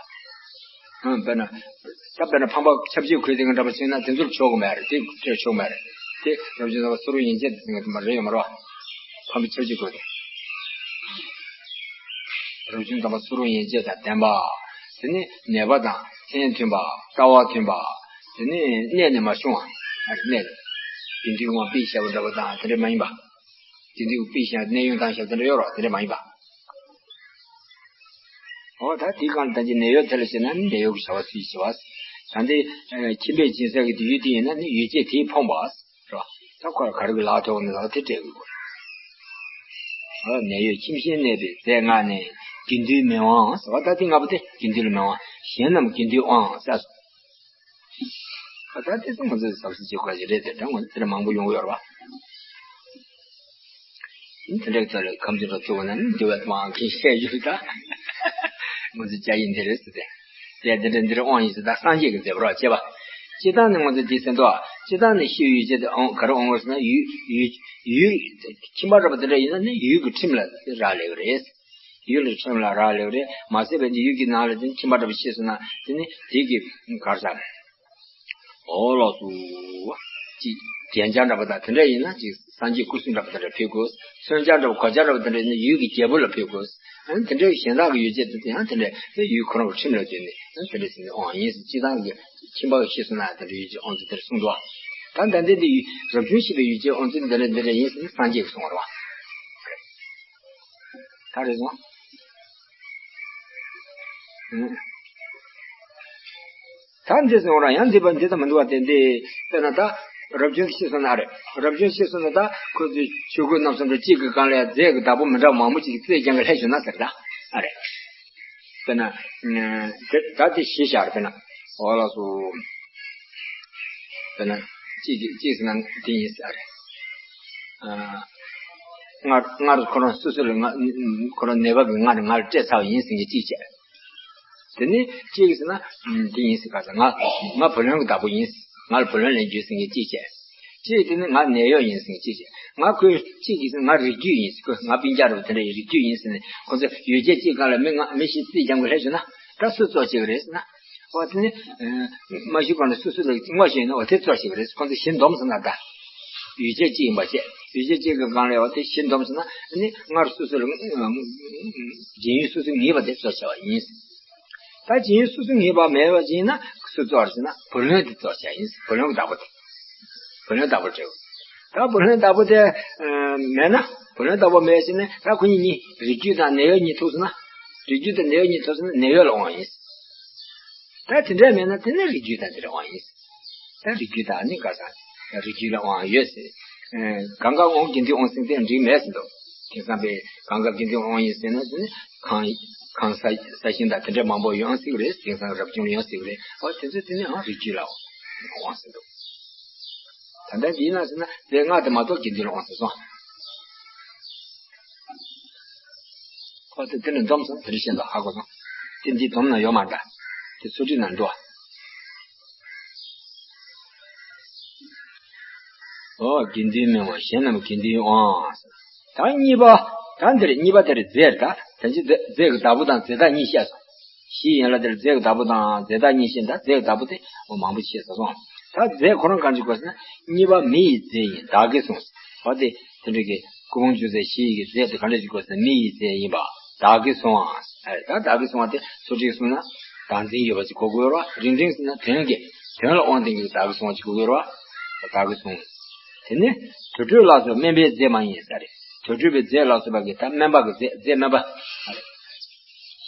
ཨ་དཔེར་ན། ད་དཔེར་ན་ཕམ་པ་ཆབ་ཆ་གོས་དེ་ག་འདྲ་པ་བྱས་ན་དེ་ཚོར་ཆོག་གི་མ་རེད། དེ་སྤྲད་ཆོག་མ་རེད། དེ་རབ་བྱུང་སྡོམ་པ་སུ་རུང་ཡན་ཆད་དང་ལྡན་པ་རེད་ཡོད་མ་རེད་བ། ཕམ་པ་ཆབ་ཆ་གོས་དེ། རབ་བྱུང་སྡོམ་པ་སུ་རུང་ཡན་ཆད་དང་ལྡན་པ། དེ་ནི་ནད་པ་དང་མཚན་མཐུན་པ། ལྟ་བ་མཐུན་པ། དེ་ནི་གནས་ནས་མ་བྱུང་བ། ཨ་གནས། དགེ་འདུན་དབང་པོས་བཤད་པ་འདྲ་པོ་དང་དེ་འདྲ་མ་ཡིན་པ། དེ་འདྲའི་དཔེ་བཞག་གནས་དབྱུང་བཏང་བཞག་དེ་འདྲ་ཡོད་རོགས་དེ་འདྲ་མ་ཡིན་པ། འོ་ད་དེའི་སྒང་ལ་ད་ཅི་ནད་གཡོག་དེ་ལ་བྱེད་ན་ནི་ནད་གཡོག་གི་བྱ་བ་སུས་བྱེད་པ། ད་འདི་ཁྱིམ་པས་སྦྱིན་སྲེག་གི་དུས་ཡུན་དེ་ཡིན་ན་ནི་ཡོ་བྱད་དེས་ཕོངས་པ། རོ། ད་ཁོ་ལ་ག་རེ་གི་ལག་ཐོགས་ནི་ལག་དེ་སྤྲད་དགོས། འོ་ནད་གཡོག་ཁྱིམ་གཞན་གནས་པའི་རྫས་ལྔ་ནི། དགེ་འདུན་མི་དབང་ཟེར་བ་ད་དེ་ལྔ་པོ་དེ་དགེ་འདུན་ལ་མི་དབང་། གཞན་རྣམས་དགེ་འདུན་དབང་ཟེར། ད་དེ་ཚོ་ང་ཚོས་ཟབ་ཞི་བྱེད་དགོས་ཀྱི་རེད་དེ། ད་ང་ཚོ་དེ་འདྲ་མང་པོ་ཡོང་གི་ཡོད་རེད་བ། དེ་འདྲའི་ཚོ་ལ་ཁམས་ཚོ་འགྲོ་ཚུགས་ན་ནི་འདི་བས་མང་གི་བཤད་རྒྱུ་ད། ང་ཚོ་སྐྱ་ཡིན་དེ་རེད་ཟེར་ཏེ། དེ་དེ་འདྲ་འདི་འདྲ་དབང་ཡིན་ཟེར། ད་སངས་རྒྱས་ཀྱི་མཛད་པ་རོགས་བྱེད་པ། སྤྱིར་བཏང་ནི་ང་ཚོ་འདི་ཟེར་འདུག་ཨ། སྤྱིར་བཏང་ནི་ཤི་བའི་ཡོ་བྱད་དེ་ཨང་ག་རེ་འོང་ངོ་ཟེར་ན་ཡུལ་ཡུལ་ཡུལ་ཁྱིམ་པ་འདྲ་པོ་དེ་འདྲ་ཡིན་ན་ནི་ཡུལ་གྱི་ཁྲིམས་ལ་རག་ལས་པ་རེད། ཡུལ་ལ་ཁྲིམས་ལ་རག་ལས་པ་རེད། མ་ཟད་པའི་ཡུལ་གྱི་ནང་ལ་དེ་ཁྱིམ་པ་འདྲ་པོ་ཤི་སོང་ན་དེ་ནི་དེ་གི་གར་ས། འོ་ལགས་སོ། ཅིག་རྒྱན་ཆ་འདྲ་པོ་དང་དེ་འདྲ་ཡིན་ན་ཅིག་སངས་རྒྱས་སྐུ་གསུང་འདྲ་པོ་དེ་འདྲ་ཕུལ་དགོས། མཚོན་ཆ་འདྲ་པོ་གོས་ཆ་འདྲ་པོ་དེ་འདྲ་ཡིན་ན་ཡུལ་གྱི་རྒྱལ་པོ་ལ་ཕུལ་དགོས། ཨ་ནི་དེ་འདྲའི་གཞན་དག་གི་ཡོ་བྱད་དེ་ཚོ་ཡང་དེ་འདྲ་དེ་ཡུལ་ཁོ་རང་གི་ཁྲིམས་ལ་བརྟེན་ནས་ཨ་ནི་དེ་འདྲ་ཟེར་ནས་དབང་ཡིན་ཟེར། སྤྱིར་བཏང་གི་ཁྱིམ་པ་ཤི་སོང་ན་དེ་འདྲ་ཡོ་བྱད་དབང་ཚད་དེ་འདྲ་གསུངས་འདུག་ད་ད་ལྟའི་འདི་ཡུལ་རབ་བྱུང་ཤི་བའི་ཡོ་བྱད་དབང་ཚད་འདི་འདྲ་འདི་འདྲ་ཡིན་ཟེར་ནས་སངས་རྒྱས་ཀྱིས་གསུངས་པ་རེད་བ། ད་རེད་སོང་། ཨང་། ད་འདི་སོང་ར་ཡང་འདི་པ་འདི་ད་མི་འདུག་བ། དེ་འདི་དཔེར་ན་ད་རབ་བྱུང་ཤི་སོང་ན་རེད། རབ་བྱུང་ཤི་སོང་ན་ད་ཁོ་ཚོས་ཆོས་གོས་རྣམ་གསུམ་འདྲ་གཅིག་གི་སྒང་ལ་ཡང་རྫས་ཀྱི་བདག་པོ་མི་འདྲ་བ་མང་པོ་ཅིག་གིས་རྩིས་རྒྱག་གི་ལྷད་བྱུང་ན་ཟེར། ད་ཨ་རེད། དཔེར་ན་དེ་ད་དེ་ཞེས་བཞག་རེད། དཔེར་ན་འོ་ལགས་སོ། དཔེར་ན་གཅིག་གིས་གཅིག་ཟེར་ན་དེ་ཡིན་ཟེར་རེད། ཨ། སྔར་སྔར་ཁོ་རང་སོ་སོ་ལ་ང་ཁོ་རང་ནད་པ་གིས་ང་ལ་ང་ལ་སྤྲད་ཚར་བ་ཡིན་ཟེར་མཁན་གཅིག་བྱས། དེ་ནས་གཅིག་གིས་ཟེར་ན་དེ་ཡིན་ཟེར། ག་ས་ང་ང་བུ་ལོན་གྱི་བདག་པོ་ཡིན། ང་ལ་བུ་ལོན་ལེན་རྒྱུ་ཟེར་མཁན་གཅིག་བྱས། གཅིག་དེ་ནི་ང་ནད་གཡོག་ཡིན་ཟེར་མཁན་གཅིག་བྱས། ང་ཁོས་གཅིག་གིས་ཟེར་ན་ང་རིགས་རྒྱུད་ཡིན་ཟེར། ཁོས་ང་སྤུན་ཀྱག་རེད་པ། དེ་འདྲ་ཡི་རིགས་རྒྱུད་ཡིན་ཟེར་ནས་ཁོ་ཚོ་ཡོ་བྱད་གཅིག་སྒང་ལ་མི་ང་མི་ཞིག་རྩིས་རྒྱག་དགོས་ལྷད་བྱུང་ན། ད་སུ་གཙོ་བྱེད་ཀྱི་རེད་ཟེར་ན། འོ་དེ་ནི་མ་ཞུས་གོང་ལ་སུ་སུ་ལ་ངོ་ཤེས་ན་འོ་དེ་གཙོ་བྱེད་ཀྱི་རེད། ཁོང་ཚོ་གཞི་འདོམས་ཟེར་ན་ད། ཡུལ་ཅན་གཅིག་ཡིན་པ་བྱས། ཡུལ་ཅན་གཅིག་གི་སྒང་ལ་འོ་དེ་གཞི་འདོམས་ཟེར་ན་ནི་སྔར་སུ་སུ་ལ་རྒྱན་ཡུལ་སུ་སུ་ངེས་པ་དེ་གཙོ་བྱ་བ་ཡིན། ད་རྒྱན་ཡུལ་སུ་སུ་ངེས་པ་མེད་པ་ཡིན་ན་སུ་གཙོ་བྱེད་ཟེར་ན་བུ་ལོན་དེ་གཙོ་བྱ་ཡིན། བུ་ལོན་གྱི་བདག་པོ་དེ། བུ་ལོན་བདག་པོ་སྤྲད། ད་བུ་ལོན་བདག་པོ་དེ་མེད་ན། བུ་ལོན་བདག་པོ་མེད་ཟེར་ན་ད་ཁོ་གཉིས་གཉིས་རིགས་རྒྱུད་དང་གནས་ཡུལ་གཉིས་ཐུག་སོང་ན། རིགས་རྒྱུད་དང་གནས་ཡུལ་གཉིས་ཐུག་སོང་ན་གནས་ཡུལ་ལ་དབང་ཡིན། ད་དེ་འདྲ་མེད་ན་དེ་ནི་རིགས་རྒྱུད་དང་དེ་འདྲ་དབང་ཡིན། ད་རིགས་རྒྱུད་དང་ནི་ག་ས་རིགས་རྒྱུད་ལ་དབང་ཡོད་ཟེར། གང་ག་འོང་དགེ་འདུན་དབང་ཟེར་དེ་འགྲིག་མེད་ཟེར་འདུག་དེང་སང་པའི་གང་ག་དགེ་འདུན་དབང་ཡིན་ཟེར་ན་དེ་ནི་གང་གང་ས་ས་ཞིང་དང་དེ་འདྲ་མང་པོ་ཡོང་སྲིད་རེད། དེང་སང་རབ་བྱུང་ཡོང་སྲིད་རེད། ཨོ་དེ་ཚོ་དེ་ནི་ཨང་རིགས་རྒྱུད་ལ་དབང་ཟེར་འདུག་ད་ལྟ་འདི་ཡིན་ན་ཟེར་ན་དེ་ལྔ་དེ་མ་གཏོགས་དགེ་འདུན་ལ་དབང་ཟེར་སོང་། ཁོ་ཚོས་དེ་ནས་འཛོམས་སོང་། དེ་རིང་བཞིན་དུ་ཧ་གོ་སོང་། དེ་འདི་འཛོམས་ན་ཡོད་མ་འདྲ། དེ་ཚུལ་ཁྲིམས་ན་འགྲོ། ཨོ་དགེ་འདུན་མི་དབང་གཞན་རྣམས་དགེ་འདུན་དབང་། ད་གཉིས་པ། ད་འདིར་གཉིས་པ་དེར་རྫས་ད། ད་ཅི་རྫས་ཀྱི་བདག་པོ་དང་རྫས་བདག་གཉིས་བཤད་སོང་། གཞི་ཡན་ལ་དེར་རྫས་ཀྱི་བདག་པོ་དང་རྫས་བདག་གཉིས་བཤད། ད་རྫས་ཀྱི་བདག་པོ་དེ་མང་པོ་བཤད་ཚར་སོང་། ད་རྫས་ཁོ་རང་གང་ཅི་དགོས་ཟེར་ན། གཉིས་པ་མི་ཡི་རྫས་ཡིན་བདག་གིས་གསུངས། འོ་དེ་དེ་འདྲ་གི་སྐུ་ཕུང་ཅུང་ཟད་བཞི་ཡི་གི་རྫས་དེ་ག་འདྲ་ཞིག་དགོས་ཟེར་ན་མི་ཡི་རྫས་ཡིན་པ་བདག་གིས་གསུངས་ཨ། ཨེ་ད་བདག་གིས་གསུངས་པ་དེ་ཚུལ་ཁྲིམས་གསུངས་ན་བདག་འཛིན་ཡོད་པ་ཞིག་གོ་དགོས་ར། རིགས་འབྱེད་གསུངས་ན་དོན་གྱི་དོན་ལ་དབང་བསྟན་གྱི་བདག་གིས་གསུངས་པ་ཞིག་གོ་དགོས་ར། བདག་གིས་གསུངས། དེ་ནི་དུར་ཁྲོད་ལ་སོགས་དམན་པའི་རྫས་མ་ཡིན་ཟེར་རེད། དུར་ཁྲོད་པའི་རྫས་ལ་སོགས་པ་གི་ད་དམན་པ་གི་རྫས་རྫས་དམན་པ།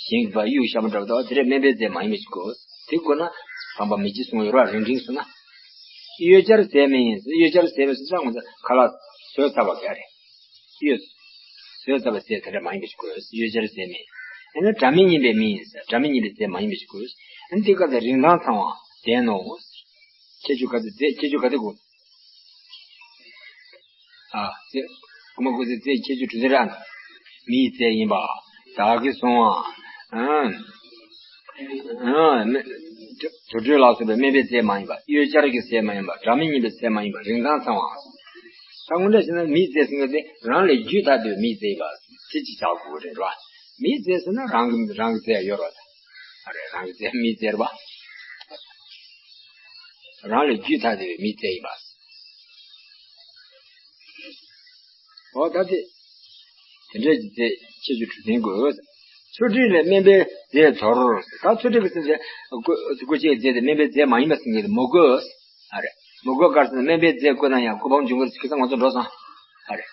ཞིང་གི་བ་གཡུག་ཤ་མོ་འདྲ་བ་དེ་རེད། དམན་པའི་རྫས་མ་ཡིན་པ་ཞིག་དགོས། དེ་དགོས་ན་དམ་པ་མི་འཇིགས་གསུངས་ཡོད་ར། རིགས་འབྱེད་གསུངས་ན། གཡོས་སྦྱོར་རྫས་མིན། གཡོས་སྦྱོར་རྫས་མིན་ཟེར་ཙང་ང་ཚོ་ཁ་ལག་ཟོས་ཚར་བ་ག་རེད། གཡོས་ཟོས་ཚར་བ་རྫས་དེ་འདྲ་མ་ཡིན་པ་ཞིག་དགོས། གཡོས་སྦྱོར་རྫས་མིན། ཨ་ནི་སྒྲ་མི་སྙན་པའི་མིན་ཟེར། སྒྲ་མི་སྙན་པའི་རྫས་མ་ཡིན་པ་ཞིག་དགོས། ཨ་ནི་དེ་ག་ཚོད་རིན་ཐང་ཚང་བ་ལྡན་ནོ། ཁྱད་ཆོས་ག་ཚོད་རྫས་ཁྱད་ཆོས་ག་ཚོད་དགོས། ཨ་རྫས། རྐུ་མ་རྐུ་རྫས་རྫས་ཁྱད་ཆོས་གྲུབ་ཚུལ་ར། མི་ཡི་རྫས་ཡིན་པ་བདག་གིས་གསུངས་པ། ཨ། ཨ། དུར་ཁྲོད་ལ་སོགས་པའི་དམན་པའི་རྫས་མ་ཡིན་པ། གཡོས་སྦྱོར་གྱི་རྫས་མ་ཡིན་པ། སྒྲ་མི་སྙན་པའི་རྫས་མ་ཡིན་པ། རིན་ཐང་ཚང་བ། ད་དངོས་འབྲེལ་བྱས་ན་མིའི་རྫས་ཟེར་མཁན་དེ་རང་ལས་རྒྱུད་ཐ་དད་པའི་མིའི་རྫས་ཡིན་པ་དེ་ཅིག་ཆགས་དགོས་རེད་ར། མིའི་རྫས་ཟེར་ན་རང་གི་རང་གི་རྫས་ཡོད་ར། ཨ་རེ་རང་གི་རྫས་མིའི་རྫས་རེད་པ། རང་ལས་རྒྱུད་ཐ་དད་པའི་མིའི་རྫས་ཡིན་པ། འོ་ད་དེ། དེ་འདྲའི་རྫས་ཁྱད་ཆོས་གྲུབ་ཚུལ་དགོས། ཚུལ་ཁྲིམས་ལས་དམན་པའི་རྫས་དོར། ད་ཚུལ་ཁྲིམས་ཀྱི་ཚུལ་ཁྲིམས་རྐུ་རྐུ་བྱེད་རྫས་དེ་དམན་པའི་རྫས་མ་ཡིན་པ་ཟེར་མཁན་དེ་མི་དགོས། ཨ་རེ། མི་དགོས་ག་རེ་ཟེར་ན་དམན་པའི་རྫས་བརྐུས་ན་ཡང་སྐུ་འབངས་འབྱུང་གི་རེད། ཁ་སང་ང་ཚོ་འགྲོ་སོང་། ཨ་རེ།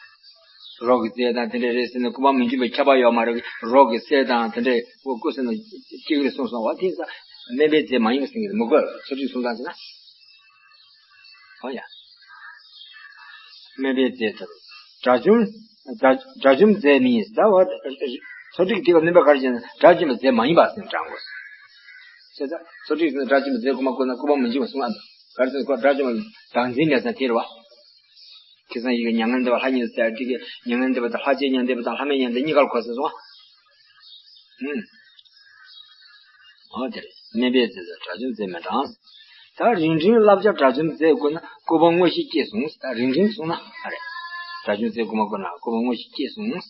རོགས་ཀྱི་རྫས་དང་དེ་འདྲ་རེད་ཟེར་ན་སྐུ་འབངས་མི་འབྱུང་བའི་ཁྱབ་པ་ཡོད་མ་རེད། རོགས་ཀྱི་སྲས་དང་དེ་འདྲ་བརྐུས་ཟེར་ན་སྐྱེ་གི་རེད་གསུངས་སོང་བ། དེ་ཡིན་ཙང་དམན་པའི་རྫས་མ་ཡིན་པ་ཟེར་མཁན་དེ་མི་དགོས། ཚུལ་ཁྲིམས་གསུང་སྟངས་ཟེར་ན། ཨོ་ཡ། དམན་པའི་རྫས་དེར། དགྲ་བཅོམ། དགྲ་དགྲ་བཅོམ་རྫས་མིན། ད་བ། ཚུལ་ཁྲིམས་དེ་བ་དམན་པ་ག་རེ་བྱས་ན་དགྲ་བཅོམ་པའི་རྫས་མ་ཡིན་པ་ཟེར་དྲང་དགོས། བྱས་ཙང་ཚུལ་ཁྲིམས་ཟེར་ན་དགྲ་བཅོམ་པའི་རྫས་རྐུ་མ་རྐུ་ན་སྐུ་འབངས་མི་འབྱུང་བ་གསུང་ཨ། ག་རེ་ཟེར་ན་ཁོ་དགྲ་བཅོམ་པའི་བདག་འཛིན་མེད་ཙང་དེ་རེད་བ། ཁ་སང་ཡི་གེ་མྱ་ངན་འདས་པ་ལྷ་ཉིད་ཟེར་དེ་གི་མྱ་ངན་འདས་པ་དང་ལྷ་བཅས་མྱ་ངན་འདས་པ་དང་ལྷ་མེད་མྱ་ངན་འདས་གཉིས་ཀར་གོ་ཟེར་སོང་ཨ། ཨུམ། འོ་དེ་རེད། དམན་པའི་རྫས་དང་དགྲ་བཅོམ་རྫས་མི་འདྲ། ད་རིགས་འབྱེད་བསླབ་བྱ་དགྲ་བཅོམ་རྫས་བརྐུས་ན་སྐུ་འབངས་དངོས་གཞི་སྐྱེས་གསུངས། ད་རིགས་འབྱེད་གསུངས་ན་ཨ་རེད། དགྲ་བཅོམ་རྫས་རྐུ་མ་བརྐུས་ན་སྐུ་འབངས་དངོས་གཞི་སྐྱེས་གསུངས།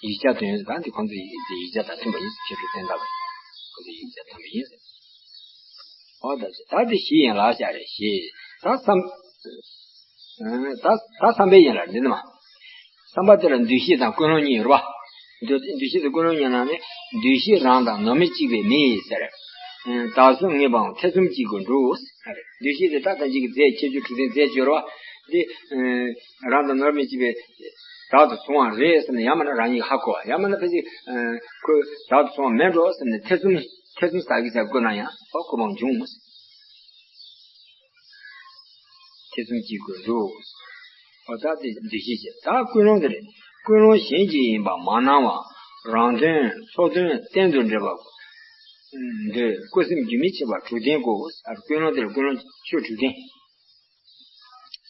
ཡིག་ཆ་དོན་ད་འདི་ཁོང་ཚོའི་ཡིག་ཡིག་ཆ་དང་མཐུན་པ་ཡིན། ཁྱེད་ཚོས་བསྟན་ད་ཁོང་ཚོའི་ཡིག་ཆ་མཐུན་པ་ཡིན། འོ་ད་ད་འདི་གཞི་ཡན་ལག་བཤད་རེད་ཞེས། ད་བསམ། ད་ད་བསམ་པའི་ཡན་ལག་འདི་ནི་མ། བསམ་པ་དེ་ལ་འདུ་ཤེས་དང་ཀུན་སློང་གཉིས་ཡོད་རེད་པ། འདུ་འདུ་ཤེས་དང་ཀུན་སློང་གཉིས་ནང་ནས་འདུ་ཤེས་རང་དང་ནོར་མི་གཅིག་པའི་མི་ཟེར། བདག་བཟུང་ངེས་པའང་ཐེ་ཚོམ་གཅིག་གུ་འགྲོ། འདུ་ཤེས་དེ་ད་ལྟ་གཅིག་གི་རྫས་ཁྱད་ཆོས་གྲུབ་ཚུལ་རྫས་སྦྱོར་བ་འདི། རང་དང་ནོར་མི་གཅིག་པའི་བདག་ཏུ་བཟུང་བ་རེད་ཟེར་ན་ཡང་མིན་ན་རང་ཉིད་ཧ་གོ་བ། ཡང་མིན་ན་ཕལ་ཆེར་ཁོས་བདག་ཏུ་བཟུང་བ་མིན་འགྲོ་ཟེར་ནས་ཐེ་ཚོམ་ཐེ་ཚོམ་ཟ་གི་ཟ་དགོས་ན་ཡང་ཧ་གོ་བ་འབྱུང་། ཐེ་ཚོམ་གྱི་སྒོས་འདུག་འོ་ད་དེ་འདི་ཤེས་བྱེད། ད་ཀུན་སློང་དེ་རེད། ཀུན་སློང་གཞན་གྱི་ཡིན་པ་མ་སྣང་བ། རང་དོན་ཚོགས་དོན་གཏན་དུ་འབྲེལ་བ། འདོད་ཀུན་སེམས་རྒྱུན་མི་འཆད་པ་དྲུག་ལྡན་དགོས། ཀུན་སློང་དེ་ལ་ཀུན་སློང་ཆོས་དྲུག་ལྡན།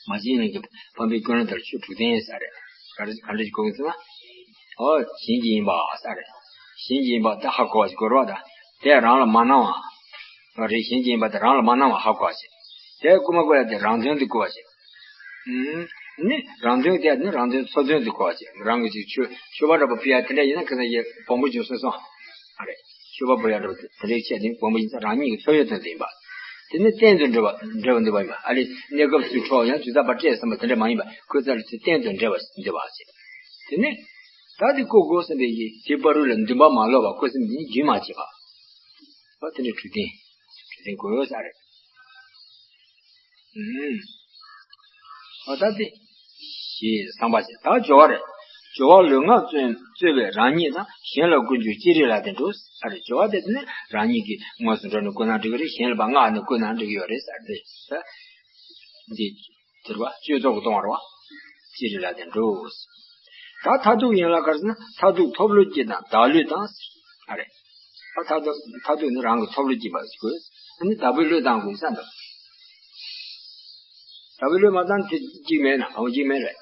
མ་བྱིན་ལེན་གྱི་ཕམ་པའི་ཀུན་སློང་དེ་ལ་ཆོས་དྲུག་ལྡན་ཟེར་རེད། ག་རེ་ག་འདྲ་ཞིག་གོ་གི་ཟེར་ན། ཨོ་གཞན་གྱི་ཡིན་པ་ཟེར་རེད། གཞན་གྱི་ཡིན་པ་དེ་ཧ་གོ་བ་ཞིག་དགོས་རེད་པ། ད་དེ་རང་ལ་མ་སྣང་བ། རེད། གཞན་གྱི་ཡིན་པ་དེ་རང་ལ་མ་སྣང་བ་ཧ་གོ་བ་ཞིག་དེ་རྐུ་མ་རྐུ་ཡ་དེ་རང་དོན་དེ་རྐུ་བ་ཞིག་ཨུམ། ནི་རང་དོན་དེ་ནི་རང་དོན་ཚོགས་དོན་དེ་རྐུ་བ་ཞིག་རང་གི་ཅིག་ཆོས་ཆོས་པ་འདྲ་པོ་ཕུལ་ཡ་དེ་འདྲ་ཡིན་ན་ཁ་སང་ཡེ་སྦོམ་པོ་བྱུང་སོང་སོང་། ཨ་རེད། སྤྱོད་པ་པོ་ཡང་འདྲ་བ་དེ་འདྲའི་ཆེད་དུ་དགོངས་པ་ཡིན་ཙང་རང་ཉིད་ཀྱི་འཚོ་བའི་དོན་དུ་ཡིན་པ། དེ་ནི་གཏན་དུ་འབྲེལ་བ་འབྲེལ་བ་འདུས་པ་ཡིན་པ། ཨ་ལས་གནས་སྐབས་སུ་འཕྲོག་ཡང་དུས་རྟག་པར་སྤྲད་བསམ་པ་དེ་འདྲ་མ་ཡིན་པ། ཁོའི་རྩ་ལ་ཚུར་གཏན་དུ་འབྲེལ་བ་འདུས་པ་ཟེར། དེ་ནི་ད་དེ་བཀོད་དགོས་བསམ་པའི་ཡིད་དེ་བར་རུ་ལ་འདུན་པ་མ་ལོག་པ་བཀོད་སེམས་དེ་ནི་རྒྱུན་མ་ཆད་པ། ཨ་དེ་འདྲའི་གྲོས་དོན་གྲོས་དོན་དགོས་ཡོད་ས་རེད། ཨ་ད་དེ། ཞེས་བསམ་པ་བྱས། ད་སྦྱོར་བ་རེད། སྦྱོར་བ་ལུས་ངག་བརྩོན་རྩོལ་བས་རང་ཉིད་དང་གཞན་ལ་ཀུན་སྤྱོད་ཅི་རིགས་ལ་དེ་འགྲོ། ཨ་རེ་སྦྱོར་བ་དེ་ནི་རང་ཉིད་ཀྱིས་དངོས་སུ་འགྲོ་ནས་བཀོལ་ན་འགྲིག་གི་རེད། གཞན་ལ་ཕར་མངགས་ནས་བཀོལ་ན་འགྲིག་གི་ཡོད་རེད་ཟེར་ཏེ། ད་འདི་དེ་རེད་བ། སྤྱོད་ཚོགས་ཀྱི་ལྟུང་བ་རེད་བ། ཅི་རིགས་ལ་དེ་འགྲོ། ད་མཐར་ཐུག་ཡན་ལག་ག་རེ་ཟེར་ན། མཐར་ཐུག་ཐོབ་བློ་སྐྱེས་དང་བདག་བློས་བཏང་ཟེར། ཨ་རེ། ཨ་མཐར་ཐུག་མཐར་ཐུག་ནི་རང་གི་ཐོབ་བློ་སྐྱེས་པ་ཞིག་དགོས། ཨ་ནི་བདག་པོས་བློས་བཏང་དགོས་ས་འདུག་བདག་པོས་བློས་མ་བཏང་དེ་གཅིག་མེད་ན་འོ་གཅིག་མེད་རེད།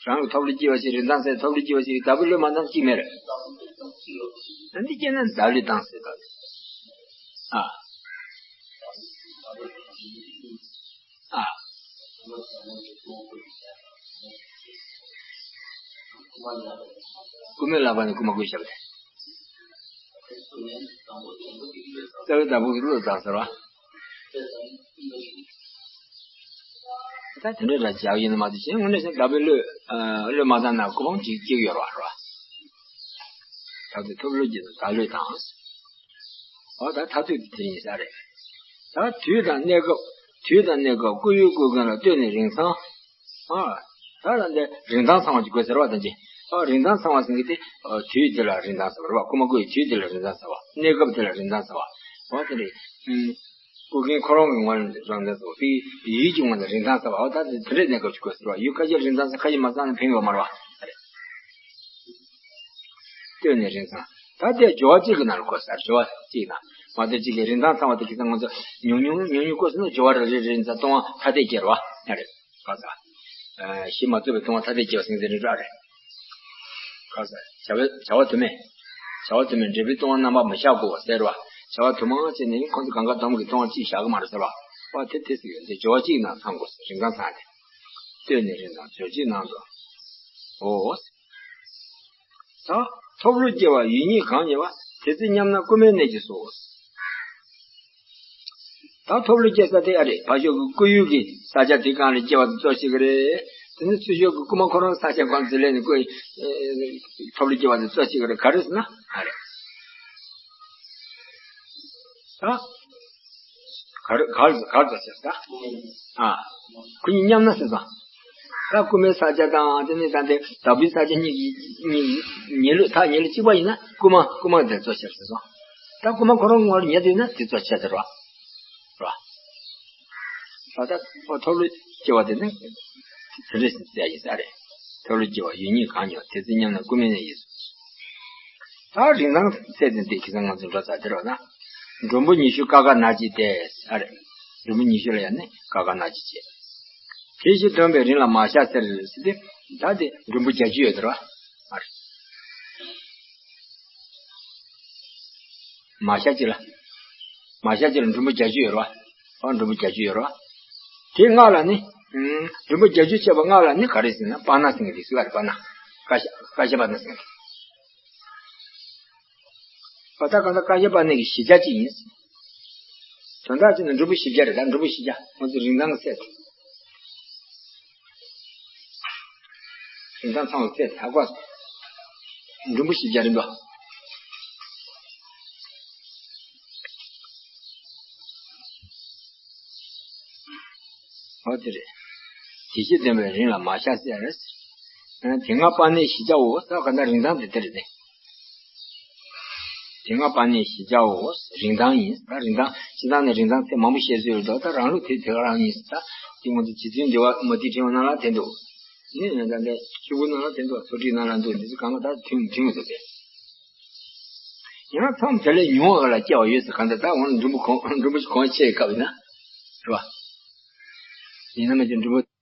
རང་གི་ཐོབ་བློ་སྐྱེས་པ་ཞིག་རིན་ཐང་ཟེར་ཐོབ་བློ་སྐྱེས་པ་ཞིག་བདག་པོས་བློས་མ་བཏང་གཅིག་མེད་རེད། ཨ་འདི་སྐྱེས་ན་བདག་བློས་བཏང་ཟེར་ད། ཨ། ཨ། རྐུན་མའི་ལག་པ་ནས་རྐུ་མ་རྐུས་བཞག་པ་དེ། རྩ་བའི་བདག་པོ་གིས་བློས་བཏང་ཟེར་བ། ད་དེ་འདྲ་འདྲ་བྱ་བ་ཡིན་ན་མ་གཏོགས་གཞན་དངོས་གནས་བྱས་ན་བདག་པོས་བློས་ཨ་བློས་མ་བཏང་ན་རྐུ་མ་ཅིག་སྐྱེ་གི་ཡོད་རེད་བ། ད་དེ་ཐོབ་བློ་སྐྱེས་དང་བདག་བློས་བཏང་། འོ་ད་མཐར་ཐུག་དེ་དེ་ཡིན་ས་རེད། ད་དུས་དང་གནས་སྐབས་དུས་དང་གནས་སྐབས་བཀོལ་ཡུལ་བཀོལ་མཁན་ལ་ལྟོས་ནས་རིང་ཐང་། ཨ། ད་ལ་འདི་རིན་ཐང་ཚང་བ་ཅིག་དགོས་ཟེར་བ་དང་ཅི། ཨ་རིན་ཐང་ཚང་བ་ཟེར་མཁན་དེ། ཨ་དུས་དེ་ལ་རིན་ཐང་ཚང་བ་རེད་བ། རྐུ་མ་རྐུ་ཡི་དུས་དེ་ལ་རིན་ཐང་ཚང་བ། གནས་སྐབས་དེ་ལ་རིན་ཐང་ཚང་བ། འོ་དེ་རེད། ཨུམ། རྐུ་མཁན་ཁོ་རང་གི་ངོས་ནས་རིན་ཐང་ཚང་བ། དེའི་ཡུལ་གྱི་ངོས་ནས་རིན་ཐང་ཚང་བ། འོ་ད་དེ་དེ་འདྲའི་གནས་སྐབས་ཅིག་དགོས་ཟེར་བ། ཡུལ་ཁ་ཤས་རིན་ཐང་ཚང་ཁ་ཤས་མ་ཚང་ན་ཕན་ཡོད་མ་རེད་བ། ལྟོས་ནས་རིན་ཐང་། ད་ལྟའི་སྦྱོར་བ་གཅིག་གི་ནང་ལ་བཀོད་ས། སྦྱོར་བ་གཅིག་ནང་མ་གཏོགས་གཅིག་གི་རིན་ཐང་ཚང་བ་དེ་ཁ་སང་ང་ཚོ་ཉུང་ཉུང་ཉུང་ཉུང་བཀོད་སོང་ན་སྦྱོར་བ་རེ་རེ་རེ་ཚ་ལྟུང་བ་ཐ་དད་སྐྱེ་རེད་བ། ཨ་རེད། ག་ས། ཨ་གཞི་མ་རྩོད་པའི་ལྟུང་བ་ཐ་དད་སྐྱེ་བ་ཟེར་མཁན་དེ་རེད་ར་རེད། ག་ས། བྱ་བ་བྱ་བ་དུ་མས། བྱ་བ་དུ་མས་འབྲས་བུའི་ལྟུང་བ་རྣམ་པ་མི་བཞག་དགོས་པ་ཟེར་བ། བྱ་བ་དུ་མ་བྱས་ནས་ཁོང་ཚོ་གང་ག་སྡོམ་གྱི་ལྟུང་བ་གཅིག་བཞག་གི་མ་རེད་ཟེར་བ། བ་དེ་དེ་ཟེར་ཡོད་དེ་སྦྱོར་བ་གཅིག་ནང་ཚང་དགོས་ཟེར། རིན་ཐང་ཚང་དེ། ལྟོས་ནས་རིན་ཐང་སྦྱོར་བ་གཅིག་ནང་དུ། འོ། ད་ཐོབ་བློ་སྐྱེ་བ་ཡུལ་ཉིད་གང་ཉེ་བ། དེ་ཚེ་མཉམ་ན་རྐུན་མའི་གནས་ཀྱིས་སོ། ད་ཐོབ་བློ་སྐྱེ་ས་དེ་ཨ་རེད། ཕར་ཕྱོགས་ཀྱི་བཀོལ་ཡུལ་གྱི་ས་ཆ་དེ་གང་ལ་སྐྱེ་བ་དེ་གཙོ་ཆེ་གི་རེད། དེ་ནི་ཚུར་ཕྱོགས་ཀྱི་རྐུན་མ་ཁོ་རང་ས་ཆ་གང་ཚུར་ལེན་ནས་བཀོལ། ཐོབ་བློ་སྐྱེ་བ་དེ་གཙོ་ཆེ་གི་རེད། ག་རེ་ཟེར་ན་ཨ་རེད། ད། ག་རེ་ག་རེ་ག་རེ་ཟེར་ད། ཨ། ཁོ་གཉིས་མཉམ་ན་ཟེར་སོང་། ད་རྐུན་མའི་ས་ཆ་དང་དེ་ནས་ད་དེ་བདག་པོའི་ས་ཆ་གཉིས་ཀྱི་གཉིས་ཉེ་ལུགས་ཐག་ཉེ་ལུགས་གཅིག་པ་ཡིན་ན་རྐུན་མ་རྐུན་མ་དེ་གཙོ་ཆེར་ཟེར་སོང་། ད་རྐུན་མ་ཁོ་རང་ངོ་ལ་ཉེ་དུ་ཡིན་ན་དེ་གཙོ་ཆེ་དེ་རེད་བ། རེད་བ། ད་ད་ཐོབ་བློ་སྐྱེ་བ་དེ་ནི་དེ་འདྲ་ཟེར་ཡ་ཡིན་ས་རེད། ཐོབ་བློ་སྐྱེ་བ་ཡུལ་ཉིད་གང་ཉེ་བ། དེ་ཚེ་མཉམ་ན་རྐུན་མའི་གནས་ཡིན་སོང་། ད་རིན་ཐང་ཚད་ལྡན་དེ་ཁ་སང་ང་ཚོ་འགྲོ་ཚར་དེ་རེད་ན། མགྲོན་པོ་ཉི་ཤུ་ཀ་ཁ་ན་གཅིག་སྟེ། ཨ་རེ། མགྲོན་པོ་ཉི་ཤུ་ལ་ཡང་ནི་ཀ་ཁ་ན་གཅིག་བྱས། དེ་བཞིན་སྡོམ་པའི་རིན་ལ་མ་ཤ་ཟེར་ཟེར་ཏེ། ད་དེ་མགྲོན་པོ་བརྒྱད་ཅུ་ཡོད་དེ་རེད་བ། ཨ་རེ། མ་ཤ་གཅིག་ལ། མ་ཤ་གཅིག་ལ་མགྲོན་པོ་བརྒྱད་ཅུ་ཡོད་རེད་བ། ཨ་མགྲོན་པོ་བརྒྱད་ཅུ་ཡོད་རེད་བ། དེ་སྔགས་ལ་ནི། ཨུམ། མགྲོན་པོ་བརྒྱད་ཅུ་བྱས་པ་སྔགས་ལ་ནི་ག་རེ་ཟེར་ན་པཱ་ཎ་ཟེར་མཁན་དེ་སུ་ག་རེ་པཱ་ཎ། ཀ་ཤ་ཀ་ཤ་པཱ་ཎ་ཟེར་མཁན་དེ། པ་ད་གང་ལྟར་ཀ་ཤ་པཱ་ཎའི་གི་བཞི་ཆ་གཅིག་ཡིན། དོན་དག་བྱས་ན་མགྲོན་པོ་བཞི་བརྒྱ་རེད། ད་མགྲོན་པོ་བཞི་བརྒྱ་ང་ཚོ་རིན་ཐང་གི་ཚད་དེ། རིན་ཐང་ཚང་བའི་ཚད་དེ་ཧ་གོ། མགྲོན་པོ་བཞི་བརྒྱ་རེད་འདུག་འོ་དེ་རེད། དེ་བཞིན་སྡོམ་པའི་རིན་ལ་མ་ཤ་ཟེར། དེ་སྔ་པཱ་ཎའི་བཞི་བརྒྱའོ། ད་ག་ད་རིན་ཐང་དེ་དེ་རེད་དེ། དེ་སྔ་པཱ་ཎའི་བཞི་བརྒྱའོ། རིན་ཐང་ཡིན། ད་རིན་ཐང་སྤྱིར་བཏང་ནས་རིན་ཐང་ཚད་མང་པོ་བཤད་སྲོལ་ཡོད་འདུག་ད་རང་ལུགས་དེ་དེ་ག་རང་ཡིན། ད་དེ་ང་ཚོ་རྗེ་བཙུན་འདི་བ་མ་ཏི་ཕྲེང་བ་ནང་ལ་དེ་འདུག་ནི་ད་ལྟ་ཆུ་བུར་ནང་ལ་དེ་འདུག་ཚོ་ཁྲིད་ནང་ལ་འདུག་འདི་ཚོ་གང་ག་ད་མཐུན་མཐུན་མི་འདུག་སྟེ། ཡང་མཚམས་དེ་ལས་ཉུང་བ་ལ་སྐྱེ་བ་ཡོད་ཟེར། གང་ལྟར་ད་འོ་ན་མགྲོན་པོ་གོང་མགྲོན་པོ་གོང་ཆེ་བའི་སྐབས་ཡིན་ན་རེད་བ། ཡིན་ན་མ་ཅིག་མགྲོན་པོ།